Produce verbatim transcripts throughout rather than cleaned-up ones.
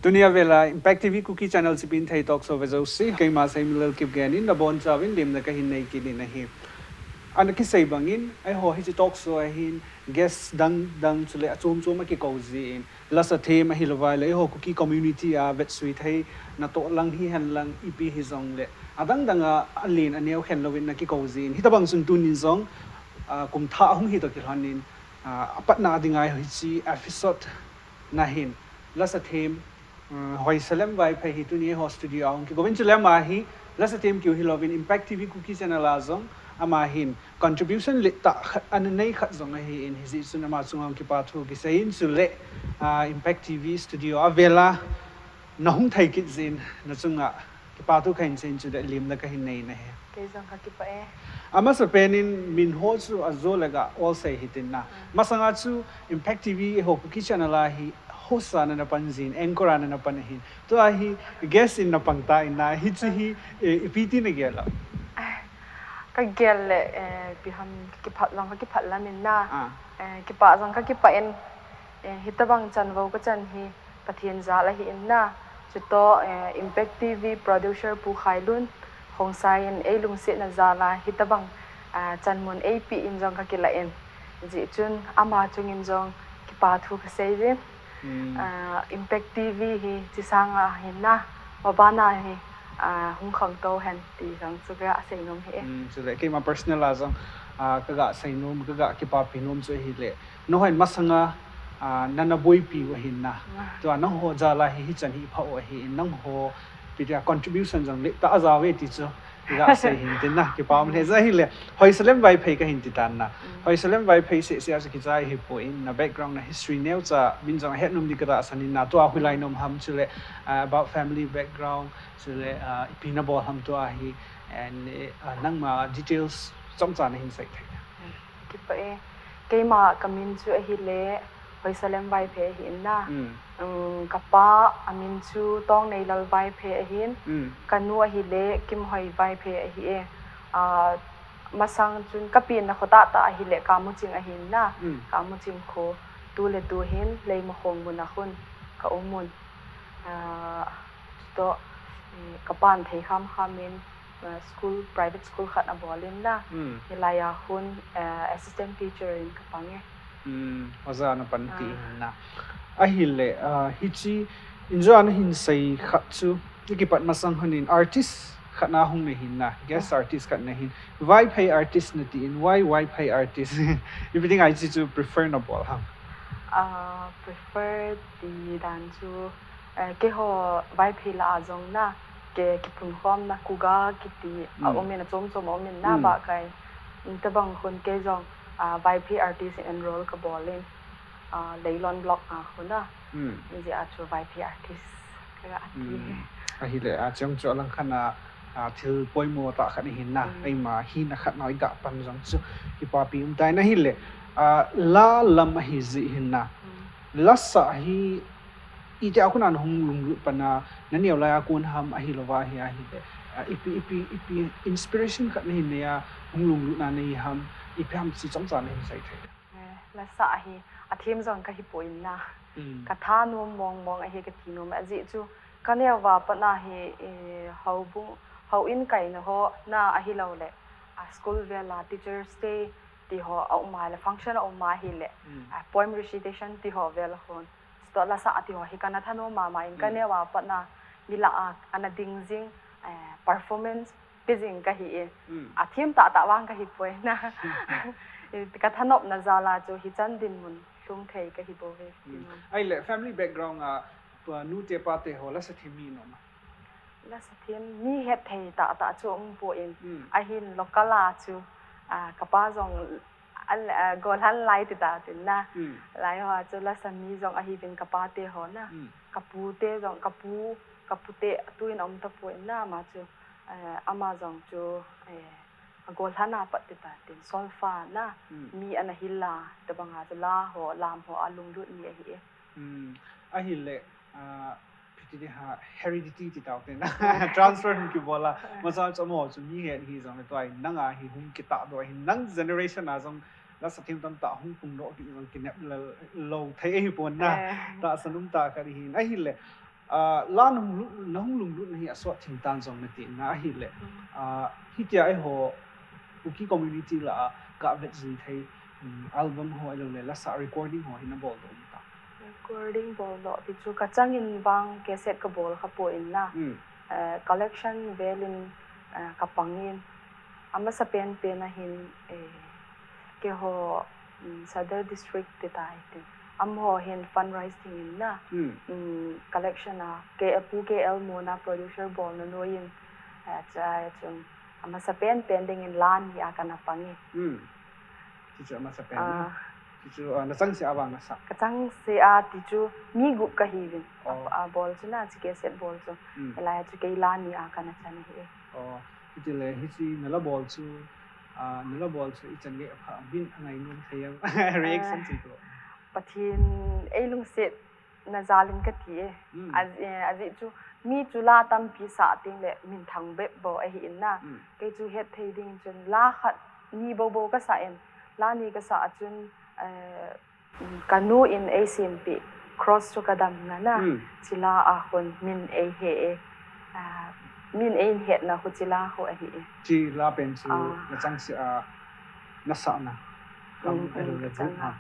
Tunia vela Impact T V Kuki Channel Chipinthei Talk Show vejouse, keima Seimilal Kipgen in nabonchauvin lemna kahin nei kit in ahi. Ana kisei bangin, eiho hiche talk show a hin guest dang dang chule achom chom akikou jin, lasa them ahilouvai le eiho Kuki community a vetsui thei natoh lang hihen lang ipi hijongle adang dang a alen aneo khen louvin ana kikou jin, hitobang chun tunin jong, ah, kum thah ahung hitoh kilhonin, ah, apatna dinga hiche episode na hin lasa them, um, Hoisalem Vaiphei hi tuni eiho studio a hung kikou in, chule ama hi lasa them keu hilouvin Impact T V Kuki Channel a jong ama hin contribution letah khat ana nei khat jong ahin, hijeh chun ama chunga kipathu kisei in chule, ah, Impact T V studio a vela nahung thei kit jin nachunga kipathu kahin sei in chule lemna kahin nei in ahi. Kei jong kakipah e. Amasapen in min ho chu ajo le gah ol sei hitin na. Masanga chu Impact T V eiho Kuki Channel a hi host a nana pan jin, anchor a nana pan ahin. Tua hi guest in napang tan na, hiche hi, eh, ipi ti nagel a? Kagel le, eh, ipi ham, kakipah lam, kakipah lam in na. Ah. Eh, kipah jong kakipah in, eh, hitobang chanvou kachan hi Pathen jal ahin na. Chutoh, eh, Impact T V producer Pu Khailun Khongsai in eilungsetna jal a hitobang, ah, chanmun eipeh in jong kakilah in. Hijeh chun ama chungin jong kipathu kasei jin. Hmm. Ah, Impact T V hi hiche sanga hin na, mabana hi, ah, hung khangtou hen ti jong chu kasei nom ahi e. Hmm, chule keima personal a jong, ah, kaga sei nom, kaga kipapi nom chu ahile. Nangho hin masanga, ah, nana boipi u ahin na. Ah. Tua nangho jal a hi, hichan hi iphah u ahin, nangho ipi tia contribution jong letah ajao ve ti chu iga sei hin tin na, kipa um lheh jeh ahile. Hoisalem Vaiphei kahin ti tan na. Mm. Hoisalem Vaiphei seh seh a chu kichai ahipoi, na background, na history neocha min jong ahet nom ding katahsan in na, tua hoilai nom ham chule, ah, about family background, chule, ah, ipi nabol ham tua hi, and, eh, ah, nangma details chomcha nahin sei thei. Kipah e. Keima kamin chu ahile Hoisalem Vaiphei ahin na. Mm. Um, kapa amin chu Tongneilal Vaiphei ahin. Mm. Kanu ahile Kimhoi Vaiphei ahi e. Ah, masang chun kapenna kho tahtah ahile Kamuching ahin na. Mm. Kamuching kho, tu le tu hin Leimakhong mun a khun kaum un. Ah, chutoh, eh, kapan thei kham kham in, ah, school, private school khat abol in na. Hmm. Hilai a khun, eh, assistant teacher in kapang e. Hmm, oja napan ti in na. Ahile, ah, hiche, injo a nahin sei khat chu, ikipat masang khun in artist khat na hung nahin na, guest artist khat nahin. Vaiphei artist nati in, why Vaiphei artist? Ipi dinga hiche chu prefer nabol ham? Ah, prefer ti dan chu, eh, keiho Vaiphei lah a jong na, ke kipunkhomna Kuga kiti a um in, achom chom a um in na, ba kai. Hitobang khun kei jong, ah, Vaiphei artist in enroll kabol in, ah, Leilon block a khun a. Hijeh a chu Vaiphei artist kaga ti. Ahile, ah, chang chu alang khat a, ah, thil poimo tah khat ahin na, eima hina khat na iga pan jong chu kipapi um tai na ahile, ah, la lam ahi jeh hin na. Lasa hi itia khun a nahung lunglut pan a, naneo lai a kon ham ahilouva hi ahile, ah, ipi, ipi, ipi inspiration khat nahin nei a, hung lunglut na nei ham, ipi ham chu chomcha nahin sei thei. Eh, lasa hi, athem jong kahipoi na. Kathanom mong mong ahi kati nom e, ajeh chu kaneo va pat na hi, eh, houbung, houin kaina ho na ahilouleh, a school vel a Teachers' Day ti ho aum a le, function aum a ahile, a poem recitation ti ho vel a khun. Chutoh lasa ti ho hi kana thanom mama in, kaneo va pat na mi lah a ana ding jing, eh, performance pe jing kahi e. Athem tahtah vang kahipoi na. Kathanopna jal a chu hichan dinmun lhung thei kahi bouve. Ahile family background a, pa, nute pate ho lasa them mi um am? Lasa them mi het thei tahtah chu umpoi. Ahin local a chu, ah, kapa jong, ah, golhan lai ti tatin na. Lai ho a chu lasa mi jong ahiuvin kapate ho na. Kapute jong, kapu, kapute tuin aum tapoi na, ama chu, eh, ama jong chu, eh, agolhan a pat ti tatin, solfa na, mi ana hil a, tabang a chu la ho, lam ho a lunglut mi ahi e. Ahile, ah, ipi ti ding ham, heredity ti tau te na. Transfer hung kibol a. Masa chu amaho chu mi het hi jongle tua hi nanga hi hung kitahdoh ahin, nang generation a jong lasa them tamtah hung phongdoh kit jong kinep lou thei ahipon na. Tahsan um tah khat ahin. Ahile, Ah, la nahung lut, nahung lunglut na hi asot thim tan jong nati na ahile. Ah, hitia eiho Kuki community lah a kavet jing thei, um, album ho ahilouleh lasa recording ho hi nabol doh um ta? Recording bol doh ti chu kachangin vang cassette kabol khapoi na. Hmm. Eh, collection velin, eh, kapangin. Amasapen pen ahin, eh, keiho, um, Sadar District ti ta hitin. Amaho hin fundraising in na. Hmm. Um, collection a, K-, Pu K L Mona producer bolna noiyin, eh, achai chun. Amasapen pen dingin la ni a kana pang e. Hmm. Tichu amasapen na. Ah. Tichu, ah, nachangseh a vang nasa. Kachangseh a tichu mi gup kahiuvin. Oh. A, abol chu na, hiche cassette bol chu. Hmm. Hilai chu kei la ni a kana chan ahi e. Oh. Hitile hiche nala bol chu, ah, nala bol chu ichan gei apha, min angainom thei em? Reaction chu to. Pathen eilungset na jal in kati e. Hmm. A, eh, ajeh chu mi chu la tampi sa teng le minthang bep bou ahi in na. Hmm. Kei chu hetthei ding chun la khat ni bou bou kasah in, la ni kasah a chun, eh, kanu in eisempeh cross chu kadamna na. Hmm. Hiche la a khun min eihe e. Ah, min eihetna khu hiche la khu ahi e. Hiche la pen chu, ah, nachangseh a nasahna. Kam, mm, ahilouleh group, chang a, ha?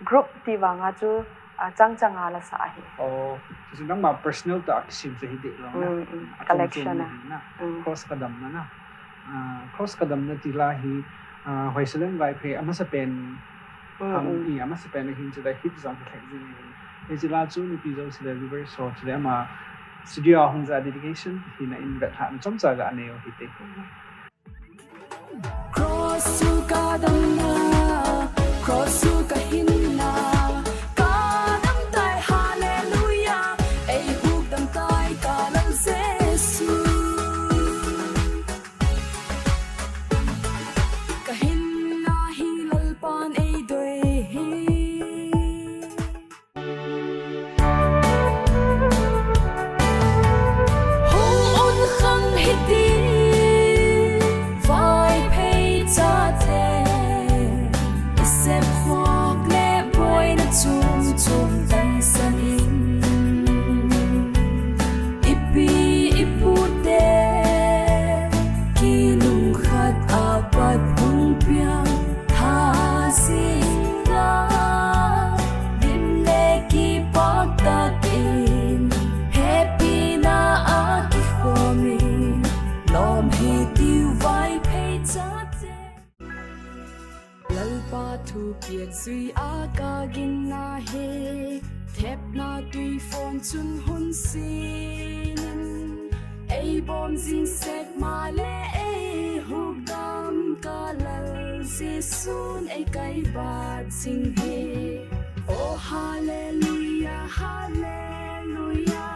Group ti vang a chu, ah, chang chang a la sa ahi. Oh, chu nangma personal tah a kisem chu hideh lou na. Mm, mm. Achom chom collection na a hi na. Mm. Cross kadamna na. Ah, cross kadamna ti la hi, ah, Hoisaleng Vaiphei amasapen, mm, ham, mm, i amasapen ahin, chule hit jong hilhek jing in. Hiche la chu nupi jouse le viewers ho chule ama studio a hung ja dedication hina in vetlhahna chomcha ga nei u hite. Mm. Cross chu kadamna, cross chu kahinna, kadam tai, hallelujah, eihukdam tai ka Lal Jesu. Kahinna hi Lalpan eidei hi. Hung un khang hiti, Vaiphei chate, isep khuak le boina chom chom dangsan in. Ipi ipu te kilungkhat a pat hung piang tha sina, lim le kipak takin hepina a kikhom in, lom hi tiu Vaiphei chate. Lalpa thu piak jui a ka ginna hi, thepna tuifon chun hun sin in, eibom jing sek ma le eihukdam ka Lal Jesun eikaibat jing hi. Oh, hallelujah, hallelujah.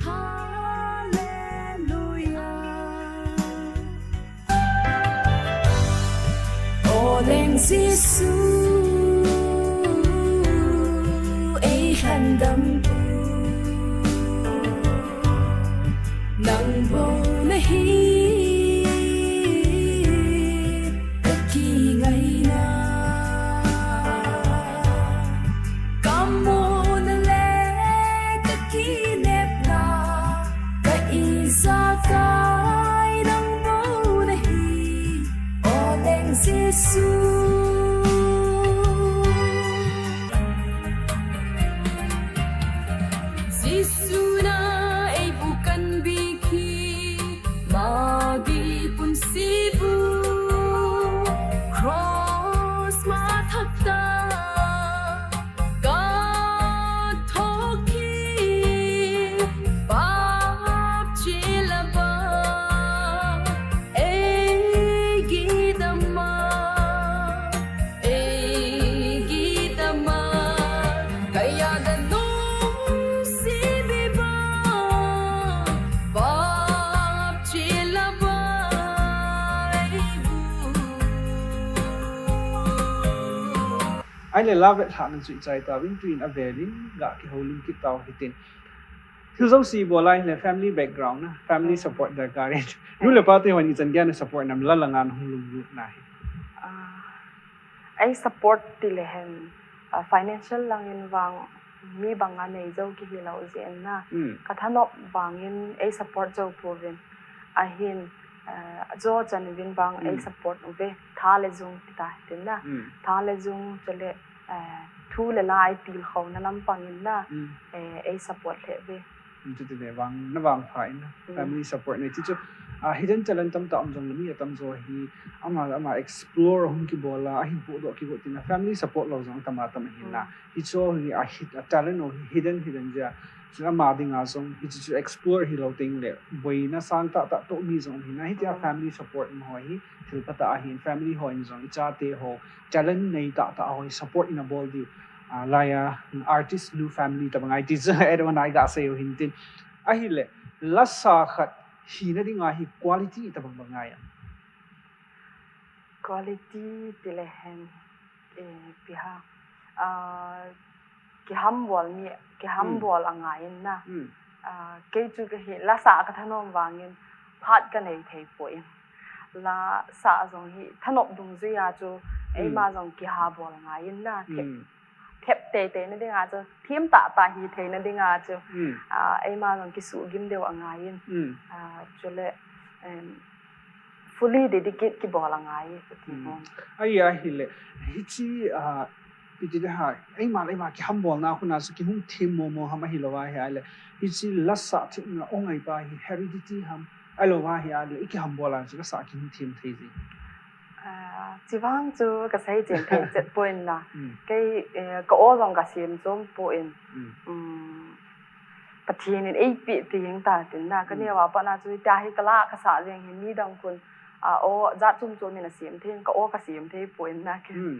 Hallelujah. O Leng Jesu, eilhandam u, nang bou nahi ka kingaina. Ka mona le ka kinepna, ka ijakai nang bou nahi, O Leng Jesu. Jesu na eibukan bik hi, magi punsi bu cross mathak ta ka thok hi, pap chilaba ei gidama, ei gidama, kaya da nung si biba, pap chilaba ei bu. Ahile la vetlhahna chu ichai tauvin, tuin avelin ga kihoulim kit tau hitin. Thil jouse bol a ahile family background na, family support darkar in. Nu le pa te hon ichan geiya ana support nam, la langa nahung lunglut na hi? Ah, ei support ti le hen, ah, financial lang in vang, mi banga nei jou kihi lou jeh in na. Hmm. Ka thanop vangin ei support jou pouvin. Ahin, eh, jo chan uvin vang ei Hmm. support uve. Tha le jung ti ta tin na. Hmm. Tha le jung chule, eh, thu le la ei tilkhouna lampang in na. Hmm. Eh, ei support lheh uve. Hmm, chuti le vang, na vangpha in na. Hmm. Family support nei ti chu. Ah, hidden talent tamtah um jongle mi atamjo hi ama, ama explore hung kibol a, ahin pohdoh kigot tin na. Family support lou jong atam atam ahin na. Hmm. Hichu hi a hid-, a talent ho hi hidden, hidden jeh a. Chule ama dinga jong, hichu chu explore hilou teng le, boina sang tahtah toh mi jong ahin na, hitia Mm. family support ho hi, thil phatah ahin, family hon jong, i chate ho, talent nei tahtah ho hi support ina bol diu. Ah, laiya, artist nu family tabang ahi ti chu, advance a i gasei u hintin. Ahile, lasa khat hina dinga hi quality tabang bang ngai am? Quality ti le hen, eh, ipi ham. Ah, kihambol mi, kihambol Mm. angai in na. Mm. Ah, kei chu ka hi, lasa ka thanom vangin, phat ka nei thei poi. Lasa jong hi, thanop dungjuia chu, Mm. eima jong kihabol ngai in na. Thep, Mm. thep teitei na dinga chu, them tahtah hi theina dinga chu, Mm. ah, eima jong kisuhgim diu angai in. Mm. Ah, chule, em, fully dedicate kibol angai, ka ti Mm. nom. Ahi, ahile, hichi, ah, ipi ti ding ham, eima le eima kihambolna khu na chu kihung them momo ham ahilou ahile, hichi lasa themna o ngai pa hi heredity ham, ahilou ahile, i kihambol a chu lasa kihung them thei ji. Ah, chuvang chu ka sei chen thei chet poi na. Mm. Kei, eh, ka o jong ka sem chom poi. Mm. Mm. Pathen in eipeh ti jeng ta tin na, ka Mm. neo a pat na chu, tia hi ka la ka sa jeng hi, midang khun, a, o, jat chom chom in asem thei, ka o ka sem thei poi na, ke. Mm.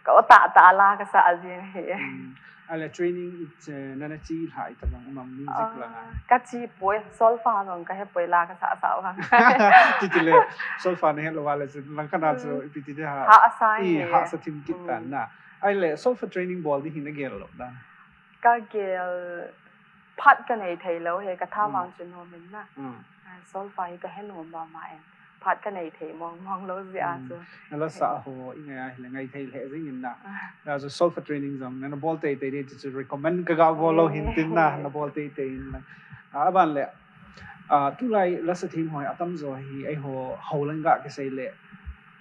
Ka o tahtah la ka sa jeng hi. Mm. Ahile training it, eh, nana chi lhah tabang um am music Ah, langa? Ka chi poi, solfa jong ka he poi la ka sa sa vang. Chuti le, solfa na he lou va le chu, lang khat na chu, Mm. ipi ti ding ham. Hahsa I, hi. Hahsa thim kit tan Mm. na. Ahile, solfa training bol ding hi na gel lou dan? Ka gel, phat ka nei thei lou hi, ka tha Mm. vang chu nom in na. Mm. Ah, solfa hi ka he nom ba ma in. Phat ka nei thei mong mong lou jeh a Mm. chu. Na lasa ho, i ngai ahile ngai thei lheh jing in na. Ah. Na chu solfa training jong, na, na bol teitei ding chu, chu recommend ka ga bol lou Mm. hintin na, na bol teitei in na. Ah, aban le, ah, tulai lasa them ho hi atamjo hi, eiho, ho lang ga kisei le,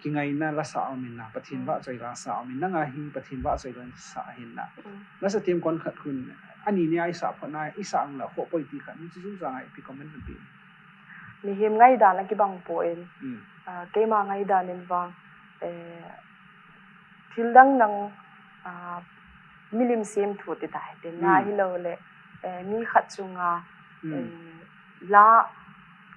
kingaina lasa um in na, Pathen Mm. vahchoi lasa um in, nang a hi Pathen vahchoi lasa ahin na. Mm. Lasa them kon khat khun, ani ni a i sa phot na, i sa ang la, khoh poi ti khat, hichu jung jang a ipi comment na pe? Mihem ngaidan a kibang poi. Mm. Ah, keima ngaidan in vang, eh, thil dang dang, ah, milim semthu ti ta hi tin na Mm. hilou le, eh, mi khat chunga, Mm. eh, la,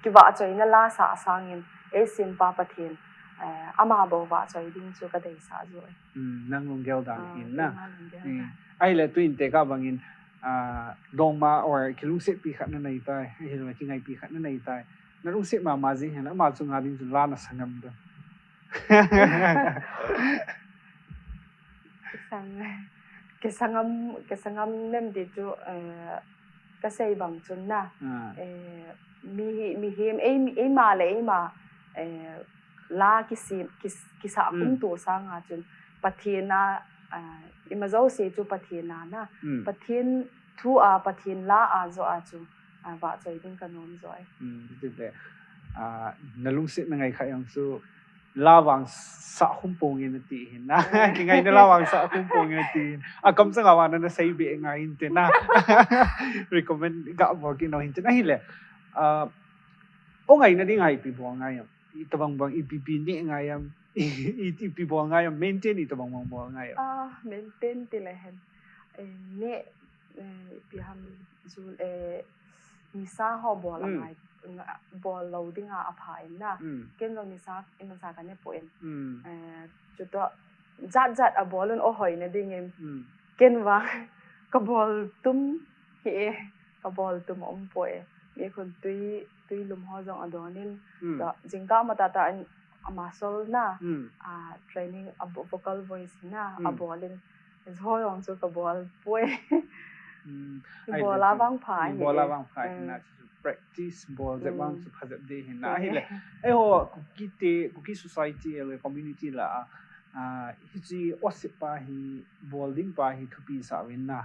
kivahchoina lasa sangin, ei sempa Pathen, eh, ama bou vahchoi ding chu ka deisah joh e. Mm, nang lunggel dan Ah, hin na. Keima lunggel Mm. dan. Ahile tuin tekah bangin, ah, dongma or kilungsetpi khat na nei tai, ahilou le kingaipi khat na nei tai. Na lungset mama jing hen, ama chunga ding chun la na sa ngam dem? Kisang, kisang ngam, kisang ngam nem ti chu, eh, ka sei bang chun na. Ah. Eh, mi, mihem, ei, eima le eima, eh, la kisi, kis, kisa Mm. kum tu sanga chun Pathen a, ah, ima jouse chu Pathen a na. Mm. Pathen thu a, Pathen la a joh a chu, ah, vahchoi ding ka nom joh e. Mm, chuti le, ah, na lungset na ngai kha jong chu la vang sa khum pong in ati hin na. Mm. Kingaina la vang sa khum pong in ati hin. A kamchang a vang na, na sei be ngai in te na. Recommend ga bol kit nom hin te na ahile. Ah, o ngaina ding a ipi bol ngai am? Itabang bang ipi pi neh ngai am? I, i, ipi bol ngai am? Maintain itabang bang bol ngai am? Ah, maintain ti le hen. Eh, neh, eh, ipi ham jul, eh, nisa ho bol Mm. angai, nga, bol lou ding a apha in na. Mm. Ken jong nisa, imansa ka ne poi. Mm. Eh, chutoh, jat jat a bol un o hoina ding in. Mm. Ken vang, ka bol tum hi e, ka bol tum um poi. Mi khun tui, tui lum ho jong adon in. Mm. Toh, jingkah matah tah in, a muscle na, Mm. ah, training, a vo-, vocal voice na, Mm. abol in. Ho jong chu ka bol poi. Mm. Ai, bol a vang pha Mm, hi bol a e. Vang pha Mm. na chu practice bol jep vang Mm. chu pha jep ding hi na. Mm. Ahile, eiho, Kuki te, Kuki society le community la a, Hichi osip pa hi, bol ding pa hi thupi sa uvin na.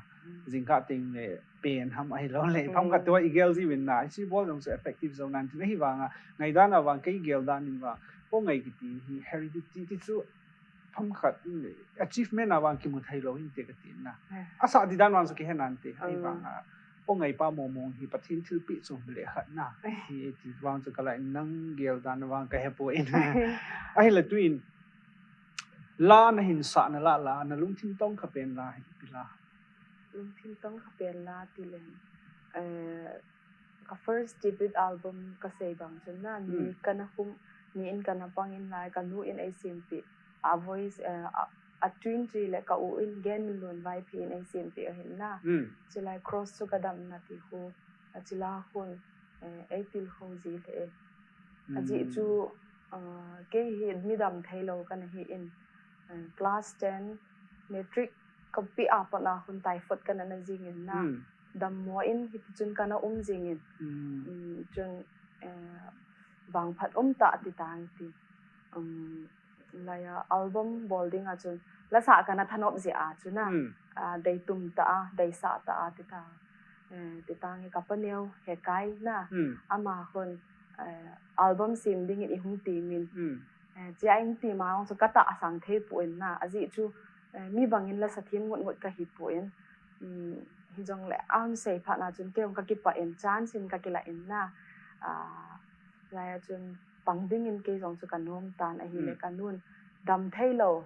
Jingkah teng le pen ham ahilou le, phamkhat tua igel ji uvin na. Hichi bol jong chu effective jo nan tin ahivanga, ngaidan a vang kei gel dan in vang, o ngai kiti hi heredity ti chu phamkhat achievement a vang kimu thei lou hinte kati na. Asa di dan vang chu kihe nante, ahivanga o ngai pa momong hi Pathen thilpeh chu le khat na. Hiti vang chu kala in nang gel dan vang kahe poi. Ahile tuin la nahin sah na la la, nalungthim tongkha pen la hi ipi la? Lungthim tongkha pen la ti le, eh, ka first debut album kasei bang chun na, mi kana hum, mi in kana pang in lai, kanu in eisempeh, a voice, eh, a, a tune chu le ka u in Genminlun Vaiphei in eisempeh ahin na. Chulai Cross chu kadam na ti khu, achila khun, eh, eitilkhou ji le e. Ajeh chu, ah, kei hi midam theilou kana hi in, eh, class ten, matric kapeh a pat na khun typhoid kana na jing in na. Dammo in hiti chun kana um jing in. Chun, eh, vangphat um tah ti tang ti. Laiya album bol ding a chun lasa kana thanop jeh a chu na. Deitum tah a, deisah tah a ti ta. Eh, ti tang hi ka paneo Hekai na. Ama khun, eh, album sem ding in ihung temin. Eh, chia ihung tem a chu katahsang thei poi na. Ajeh chu, eh, mi bang in lasa them ngut ngut kahi poi. Hijongle ahung sei phat na chun kei jong kakipah in, chance in kakila in na. Laiya chun pang ding in kei jong chu kanom tan ahile kanun dam theilou,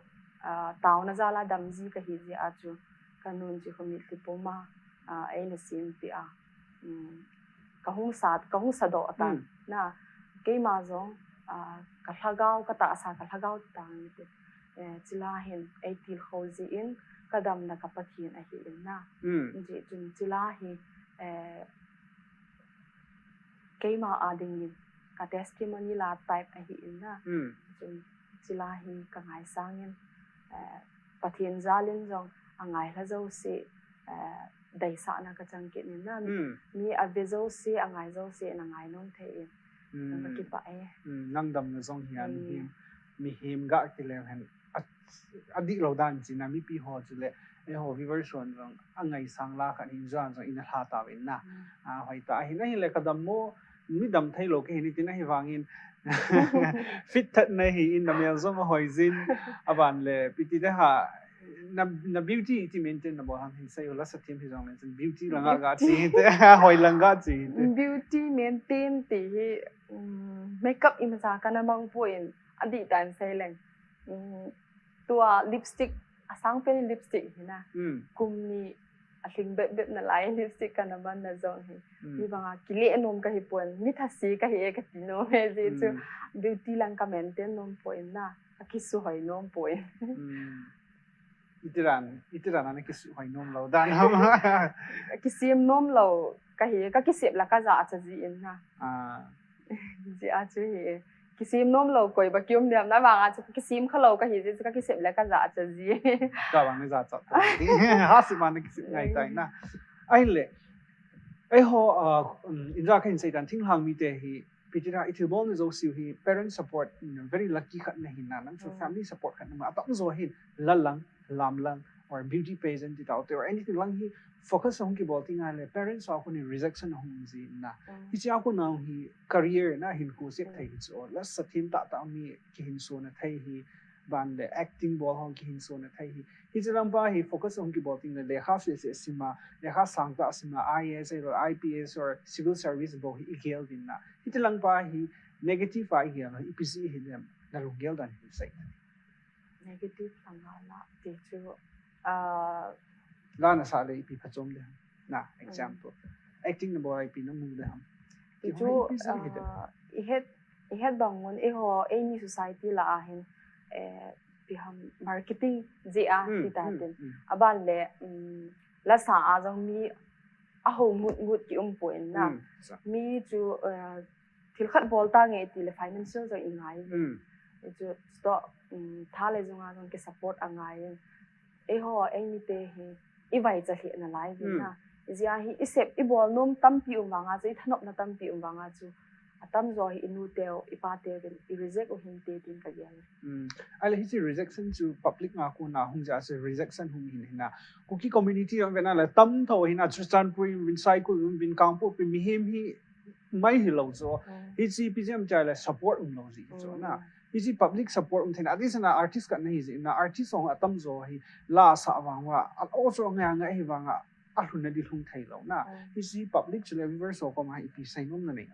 taona jal a dam ji kahi jeh a chu kanun chu khu mitlhi pum a, eina sempeh a, kahung sa, kahung sadoh tan na. Keima jong, ka lhagao, katahsa ka lhagao tang te. Eh, chila hin eitilkhou jin kadamna ka Pathen ahi in na. Hijeh chun chila hi, eh, keima a dingin ka testimony la type ahi in na. Chun chila hi kangaisang in, eh, Pathen jal in jong angailha jouse, eh, deisahna kachang kit in na. Mi ave jouse, angai jouse in angainom thei in. Kakipah e. Nang damna jong hi a mihem, mihem ga kile hen adihlou dan china mipi ho chule, eiho viewers hon jong angaisang la khat hin jong jong ina lha tauvin na. Hoitah ahin, ahile kadammo, midam theilou kahin tin ahivangin fit that nahi in, namel jong ahoi jin, aban le ipi ti ding ham, na, na beauty iti maintain nabol ham, hin sei u, lasa them hijong le chun beauty langa gache hite, hoi lang gache hite. Beauty maintain ti hi, makeup imacha kana mang poi, adih tah in sei leng. Tua lipstick, asang pen in lipstick hi na. Kum ni alhing bep bep nalai lipstick kana man na jong hi. Mi banga kile nom kahi pon, mi thase kahi e kati nom e, jeh chu beauty lang ka maintain nom poi na, kakisu hoi nom poi. Itiran, itiran ana kisu hoi nom lou dan ham? Kisem nom lou kahi, kakisep la kajachat jin na. Jeh a chu hi, kisem nom lou koi ba kium diam, na vanga chu kisem kha lou kahi jeh chu kakisep le kajachat ji. Ka vang na jachat ta. Hasima na kisep ngai tai na. Ahile, eiho, ah, Indra kahin sei tan, thinglhang mite hi, ipi ti ding ham, ithilbol na jouse hi, parent support, very lucky khat nahi na, nang chu family support khat na, atam jo hin, la lang, lam lang, or beauty pageant ti tau te, or anything lang hi, focus ahung kibol teng le, parents ho a kon in rejection ahung um ji na. Hiche a kon a hi career na hinkho sep thei hi chu, lasa them tah tah mi kihinsona thei hi, ban le acting bol ho kihinsona thei hi. Hiche lang pa hi focus ahung kibol teng le, lekha sese sim a, lekha sang tah sim a, I A S or I P S or civil service bou hi igel uvin na. Hiche lang pa hi negative a igel hi, ipi jeh hi dem, na lunggel dan hi sei. Negative lang a la ti chu, ah, la nasa le ipi phachom le ham? Na, example. Acting na bol a ipi na mu le ham? Ti chu, ah, ihet, ihet bang un, eiho, eimi society lah a hin, eh, ipi ham, marketing jeh a ti ta tin. Aban le, um, lasa a jong mi ahou ngut ngut ki um poi na. Mi chu, eh, thil khat bol tange ti le financial jong ingai. Chu stoh, um, tha le jong a jong ki support angai. Eiho, eimi te hi, ivaicha lheh nalai uvin na. Ijeh a hi, isep, ibol nom tampi um vanga chu, ithanopna tampi um vanga chu, Atamjo hi inu teu, ipa teu vin, i reject u hinte tin ka gel. Hmm. Ahile hiche rejection chu public nga kona hung jeh a chu rejection hung hin hina. Kuki community jong vena le tam tho hina Churachandpur in vin Saikul in vin Kangpokpi mihem hi mai hilou chu. Hmm. Hiche ipi jeh ham tia le support umlou jeh chu na. Hmm. Hiche public support um theina. Ati sana artist khat nahi jeh na artist jong atamjo hi la sa vang uva. A o chu ngai ngai hi vang a. Alhun na di lhung thei lou na. Hmm. Hiche public chu le viewers ho koma ipi seinom nanei.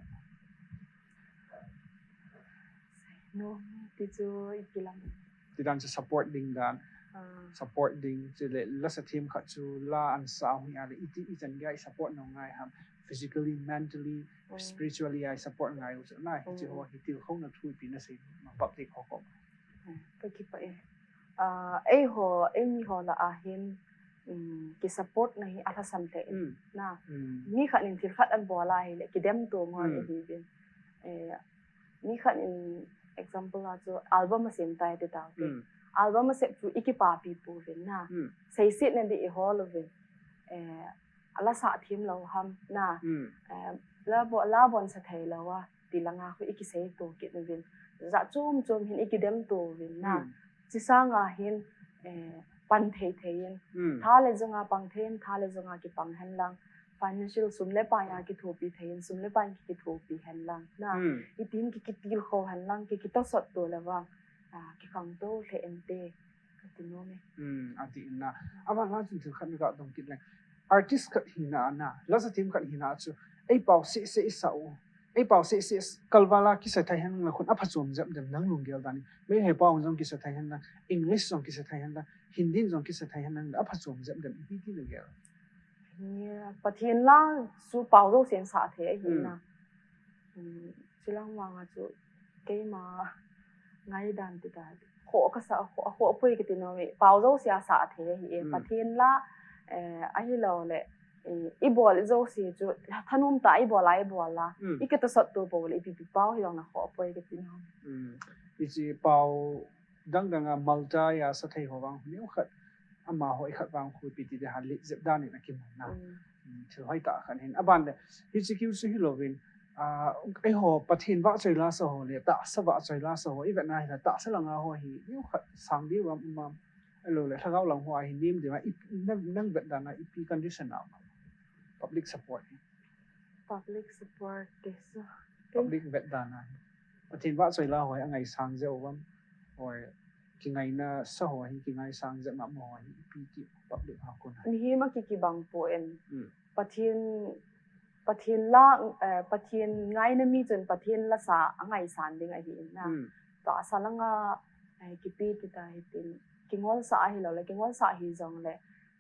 No, ti chu ipi lam. Ti dan chu support ding dan. Ah. Support ding chu le la sa themkhat chu la ansa hung a le iti ichan gei a i support nau ngai ham. Physically, mentally, hmm, spiritually a i support ngai u chu na. Hiche ho hi tilkhouna thu ipi nasei ma public ho koma. Hmm. Ka kipah e. Ah, eiho, eimi ho lah a hin, um, ki support na hi alhasam lheh in, hmm, na. Hmm. Mi khat in thil khat abol a hile, kidem to ngon, hmm, ahi vin. Eh, mi khat in example a chu album asem tai ti tau te. Hmm. Album asem chu i kipapi pouvin na. Hmm. Seiset na di i hol uvin. Eh, ala sa them lou ham na. Hmm. Eh, la bo-, la bon sa thei lou a. Ti langa khu i kisei to kit uvin. Jat chom chom hin i kidem to uvin na. Hmm. Chi sanga hin, eh, pan thei thei in. Hmm. Tha le jonga pang thei in, tha le jonga kipang hen lang. Financial sum le pai a kithopi thei in, sum le pai a kithopi hen lang. Na, hmm, i tin ki kitilkhou hen lang, ki kitosot to le vang. Ah, kikhangtou lheh inte. Ka ti nom e. Hmm, ati in na. Aban la chun thil khat na ka dong kit leng. Artist khat hina a na, la sa them khat hina a chu, ei pao seh seh i sa u. Ei pao seh seh kalval a kisa thei hen lang khun aphachom jep dem nang lunggel dan in. Meitei pao jong kisa thei hen lang, English jong kisa thei hen lang, Hindi jong kisa thei hen lang, aphachom jep dem ipi ti lunggel. Nia, Pathen la chu pao jouse in sa thei ahi, hmm, na. Hmm, chulang vanga chu keima ngaidan ti ta. Kho ka sa, kho, kho poi ka ti nom e. Pao jouse a sa thei ahi e. Hmm. Pathen la, eh, ahilou le, eh, i bol jouse chu, thanom tah a i bol a, i bol a. Hmm. I kitosot to pou le, ipi pi pao hi jong na kho poi ka ti nom e. Hmm. Hiche pao dang dang a malta a sa thei ho vang, neokhat, amaho ikhat vang khu ipi ti de ha le jep dan in akimu na. Hmm. Hmm, thil hoitah khat hin. Aban le, hiche kiu chu hilouvin, ah, eiho Pathen vahchoi la sa ho le, tahsa vahchoi la sa ho, i vet na hile, tahsa langa ho hi, neokhat sang diu am, um am, ahilou le, lhagao lang ho a hi nem diu a, i, nang, nang vet dan a, ipi condition a um am. Public support hi. Public support te chu. Public vet dan a hi. Pathen vahchoi la ho hi, angaisang jeh u am, or kingaina sa ho hi, kingaisang jep ma mo ho hi, ipi ti public a kon a. Mihem a ki kibang poi. Hmm. Pathen, Pathen la, eh, Pathen ngaina mi chun Pathen la sa angaisan ding ahi in na. Hmm. Tahsa langa, eh, kipe ti ta hitin, kingol sa ahilou le, kingol sa hi jong le,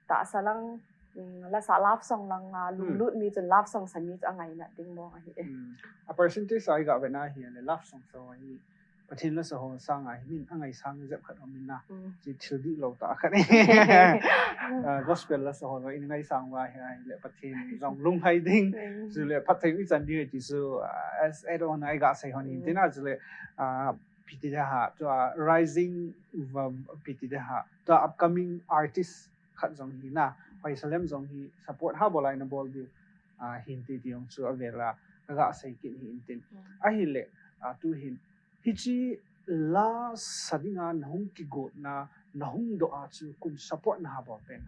tahsa lang, mm, la sa love song langa, hmm, lunglut mi chun love song sa mi chu angaina ding mong ahi e. Hmm. A percentage a i ga vet na hi le love song sa ho hi, Pathen la sa ho sanga hi min angaisang jep khat um in na. Hmm. Chi thil dihlou tah khat. Ah, gospel la sa ho in angaisang uva hi, ahile Pathen jong lunglhai ding. Hmm. Chule phatthei ichan ding ti chu, ah, as add on a i ga sei hon hin, hmm, ti na chule, ah, ipi ti de ha, tua rising, um, ipi ti de ha, tua upcoming artist khat jong hi na, Hoisalem jong hi support ha bol a ina bol diu, ah, hin ti ti jong chu avel a, ka ga sei kit hi in tin. Hmm. Ahile, ah, tu hin, hiche la sa dinga na hung kigotna, na hung doh a chu koin support na ha bol pen.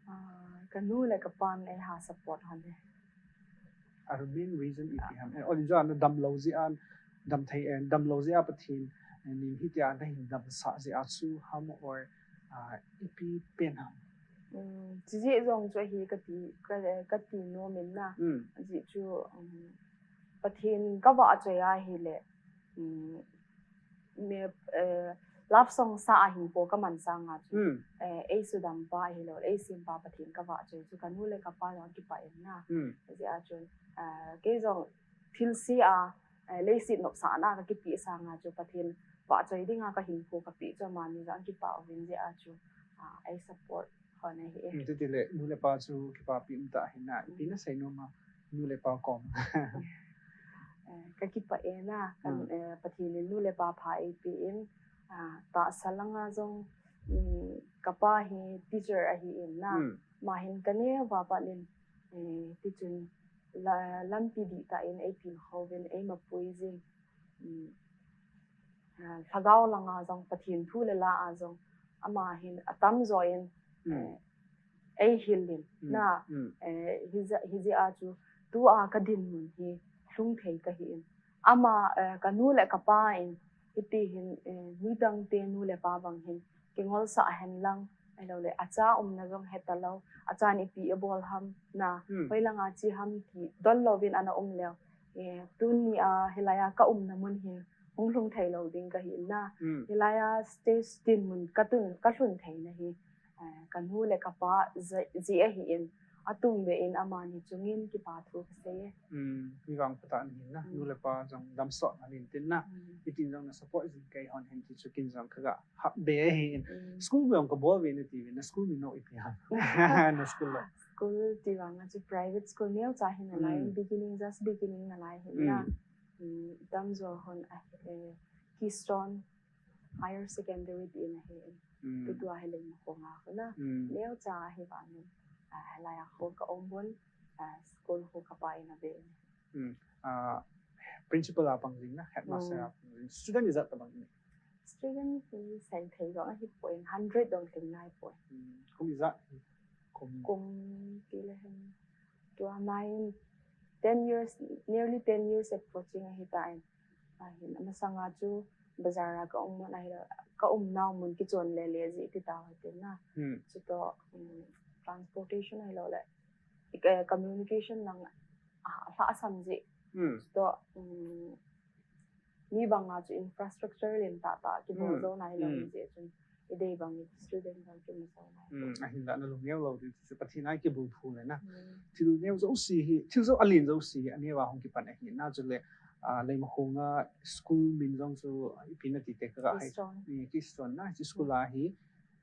Ah, ka nu le ka pan ei ha support hon e. A main reason ipi ham? Eh, ol in jong na damlou jeh a, damthei, eh, damlou jeh a Pathen, eh, nin hitia na hin damsah jeh a chu ham or, ah, ipi pen ham? Um, chi jeh jong chu ahi ka ti, ka, ka ti nom in na. Hmm. Ajeh chu, um, Pathen ka vahchoi ahile, um, me, eh, love song sa a hinkho ka man sanga chu, hmm, eh, ei sudam pa ahilou, ei sem pa Pathen ka vahchoi chu ka nu le ka pa jong kipah in na. Hmm. Ajeh a chun, eh, kei jong thilse a, eh, leiset nopsahna ka kipeh sanga chu Pathen vahchoi dinga ka hinkho ka peh chu amani jong kipah uvin jeh a chu, ah, ei support hon ahi e. Hmm, titi le, nu le pa chu kipapi um tah ahi na, ipi na sei nom a, nu le pa kom. Eh, ka kipah e na, kan, hmm, eh, Pathen in nu le pa pha eipe in, ah, tahsa langa jong, um, ka pa hi teacher ahi in na, hmm, ama hin ka neo va pat in, eh, tichun, la, lampi dihtah in eipil khouvin, eimapui jin. Um, ah, lhagao langa jong, Pathen thu le la a jong, ama hin atamjo in, Hmm. eh, eihil in. Hmm. Na, Hmm. eh, hijeh, hijeh a chu, tua kadinmun hi lhung thei kahi in. Ama, eh, kanu le kapa in, hiti hin, eh, midangte nu le pa bang hin, kingolsah hen lang, ahilouleh, acha umna jong heta lou, achan ipi abol ham, na, Hmm. hoilanga che ham ti, dol louvin ana um leu. Eh, tuni a, hilai a ka umna mun hi, hung lhung thei lou ding kahi in na. Hmm. Hilai a stage dinmun katun, kalhun theina hi, eh, kanu le kapa jeh, jeh ahi in, atum ve in amani chungin kipa thu kasei e. Hmm. Mi vangphatah nahi na, Hmm. nu le pa jong damsot na lin tin na. Hmm. Hitin jong na support jin kei hon hen ti chu ken jong kaga hap be ahi in. Hmm. School jong kabol ve nati ve, na school min ipi ham? Na school la. School ti vang a chu private school neocha hi nalai, Hmm. beginning, just beginning nalai hi na. Hmm. Hmm, tamjo hon a, eh, Keystone Higher Secondary ti in ahi. Hmm. Tutua hi Leimakhong a khu na. Hmm. Neocha ahi vangin, ah, hilai a khu ka um un, ah, school khu kapa in ave. Hmm. Ah, principal a pang jing na, headmaster Hmm. a pang jing. Student ijat tabang in? Student hi sei thei jong ahipoi, hundred jong lhing naipoi. Hmm. Kum ijat? Kum. Kum ti le hen. Tua nine, ten years, nearly ten years approaching ahitan. Ahin, amasanga chu bazar a ka um mun ahile, ka umnau mun kichon lele jeh ti tau hitin na. Hmm. Chutoh, um, transportation ahilouleh, eh, communication lang, ah, alhahsam jeh. Hmm. Chutoh, um, mi banga chu infrastructure len tahtah kibol Hmm. jou nai lou Hmm. jeh chun, idei bang student bang kimu jou nai. Hmm, ahinla na lungneo lou ding chu Pathen a kibulphu le na. Hmm. Thil neo jouse hi, thil jo alen jouse hi, aneo a hung kipan ahi na chule, ah, Leimakhong a school min jong chu ipi nati te kaga hai. Keystone. Hmm, Keystone na, chu school Hmm. a hi,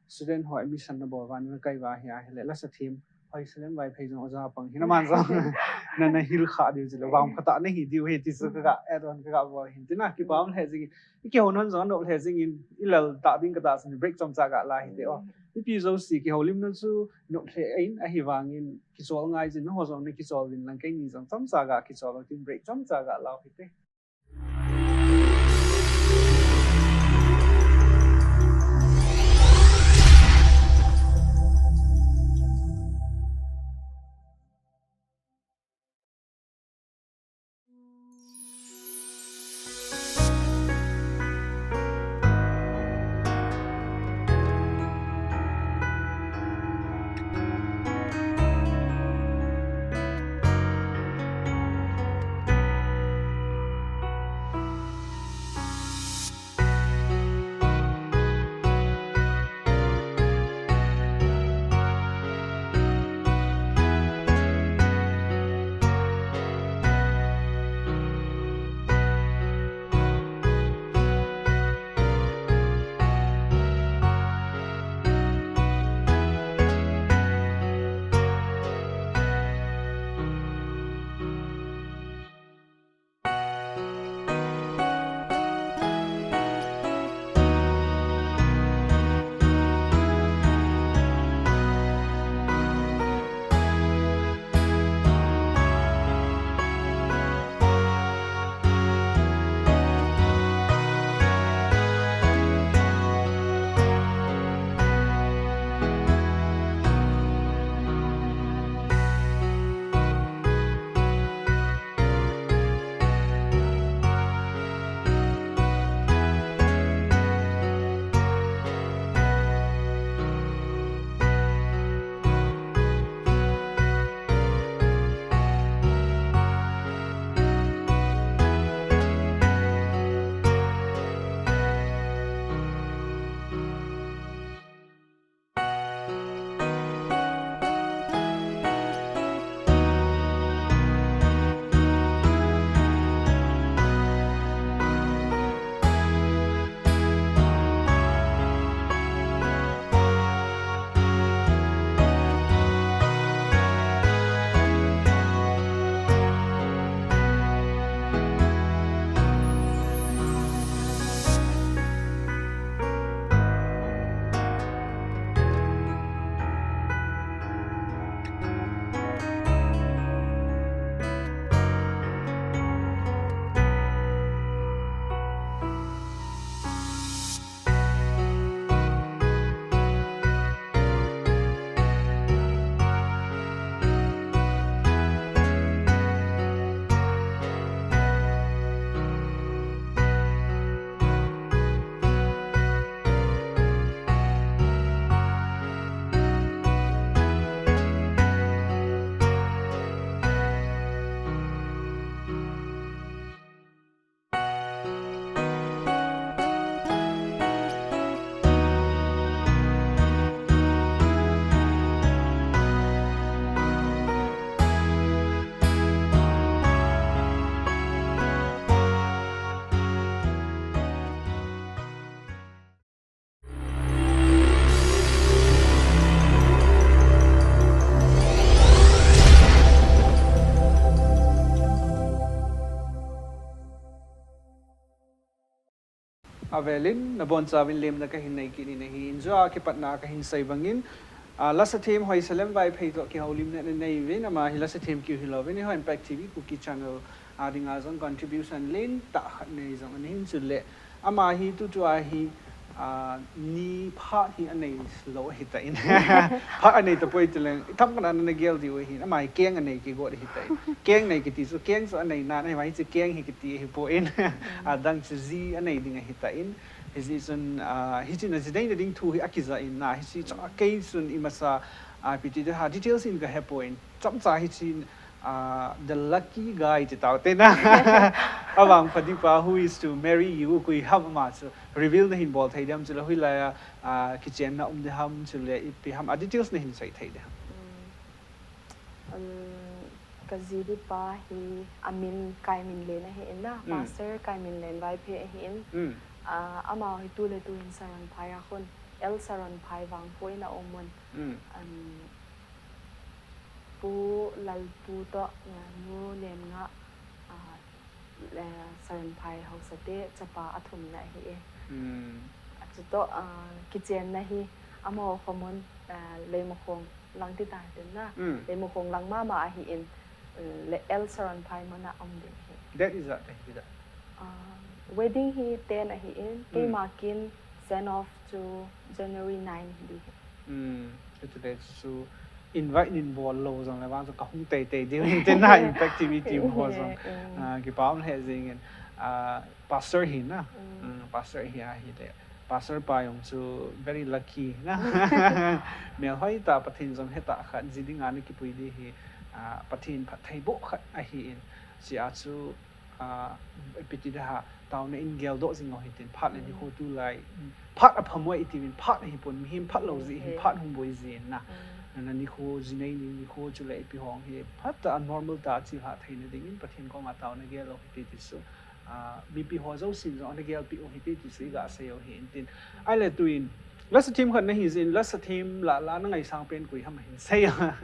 student ho admission nabol uva, na kai uva hi ahile, lasa them, hoi salem vai phei jong oja pang hin aman jong. Na, nahil kha diu chule, vangphatah nahi diu ahi ti chu Hmm. kaga, add on kaga bol hin. Tina, kipa um lheh jingin, i kihou non jong anop lheh jingin, i lal tah ding katah chun break chomcha ga la hite o. Hmm. Mipi jouse kihoulimna chu nop lheh in, ahivangin kichol ngai jin, nangho jong nakichol uvin lang, keini jong chomcha ga kichol u tin break chomcha ga lau hite. Avelin, nabonchauvin lemna kahin nei kit in ahi, injua kipatna kahin sei bangin, ah, Lasathem Hoisalem Vaiphei toh kihoulimna nanei uvin, ama hi Lasathem keu hilouvin, eiho Impact T V Kuki Channel a dinga jong contribution lentah khat nei jong ahin, chule ama hi tutua hi, ah, ni phat hi anei lou ahitan. Phat anei tapoi tileng, itham khat a nagel diu ahin, ama hi keng anei kigot ahitan. Keng nei kiti chu, keng chu anei nan ahi, ama hi chu keng hi kiti ahipon. Adang chu ji anei ding ahitan. Hijeh chun, ah, hichun ajinei nading thu hi akija in na, hiche chu akei chun imasa, ah, ipi ti ding ham, details in kahepon. Chomcha hiche, ah, the lucky guy ti taute na. Avangpha ding pa who is to marry you, koi ham ama chu reveal nahin bol thei dem, chule hoilai a, ah, kichenna um ding ham, chule ipi ham, a details nahin sei thei dem. Um, um, kaji ding pa hi amin Kaiminlen ahin na, Mm. Pastor Kaiminlen Vaiphei ahin. Mm. Ah, ama hi tuletu hin Saronphai a khun, L Saronphai Vangphu in aum un. Mm. Um, Pu Lalpu toh, ah, Nu Nemnga, ah, eh, Saronphai haosate chapa athumna ahi e. Hmm. Achutoh, ah, kichenna hi amaho khomun, ah, Leimakhong lang ti tahen na. Hmm. Leimakhong lang mama ahin, eh, le L Saronphai muna um ding ahi. Date ijat ahi ding? Ah, wedding hi ten ahin, Hmm. keima kin send off chu January nine hi ding ahi. Hmm, chule chu invite neibol lou jongle vang chu kahung teitei diu ahin tin na, Impact T V team ho jong, Mm. ah, kipa um lheh jengin, ah, pastor hi na, Mm. mm, pastor hi ahile, pastor pa jong chu very lucky na. Melhoi tah, Pathen jong hetah khat ji dinga nakipui ding hi, ah, Pathen phattheiboh khat ahin, chua chu ah, ipi ti ding ham, taona in geldoh jing u hitin, phat le Mm. nikho tulai, phat aphamo iti uvin, phat ahipon, mihem phat lou jeh hin, Mm. phat hung boi jin na. Mm. Na nikho, jinei ni nikho chule ipi hong hi, phat tah a normal tah a chilhah theina dingin, Pathen koma taona gel u hite ti chu, ah, mipi ho jousen jong ana gelpeh u hite ti chu iga sei u ahin tin. Ahile tuin, Lasathem khat nahi jeh in, Lasathem lah lah nangaisang pen koi ham ahin sei a.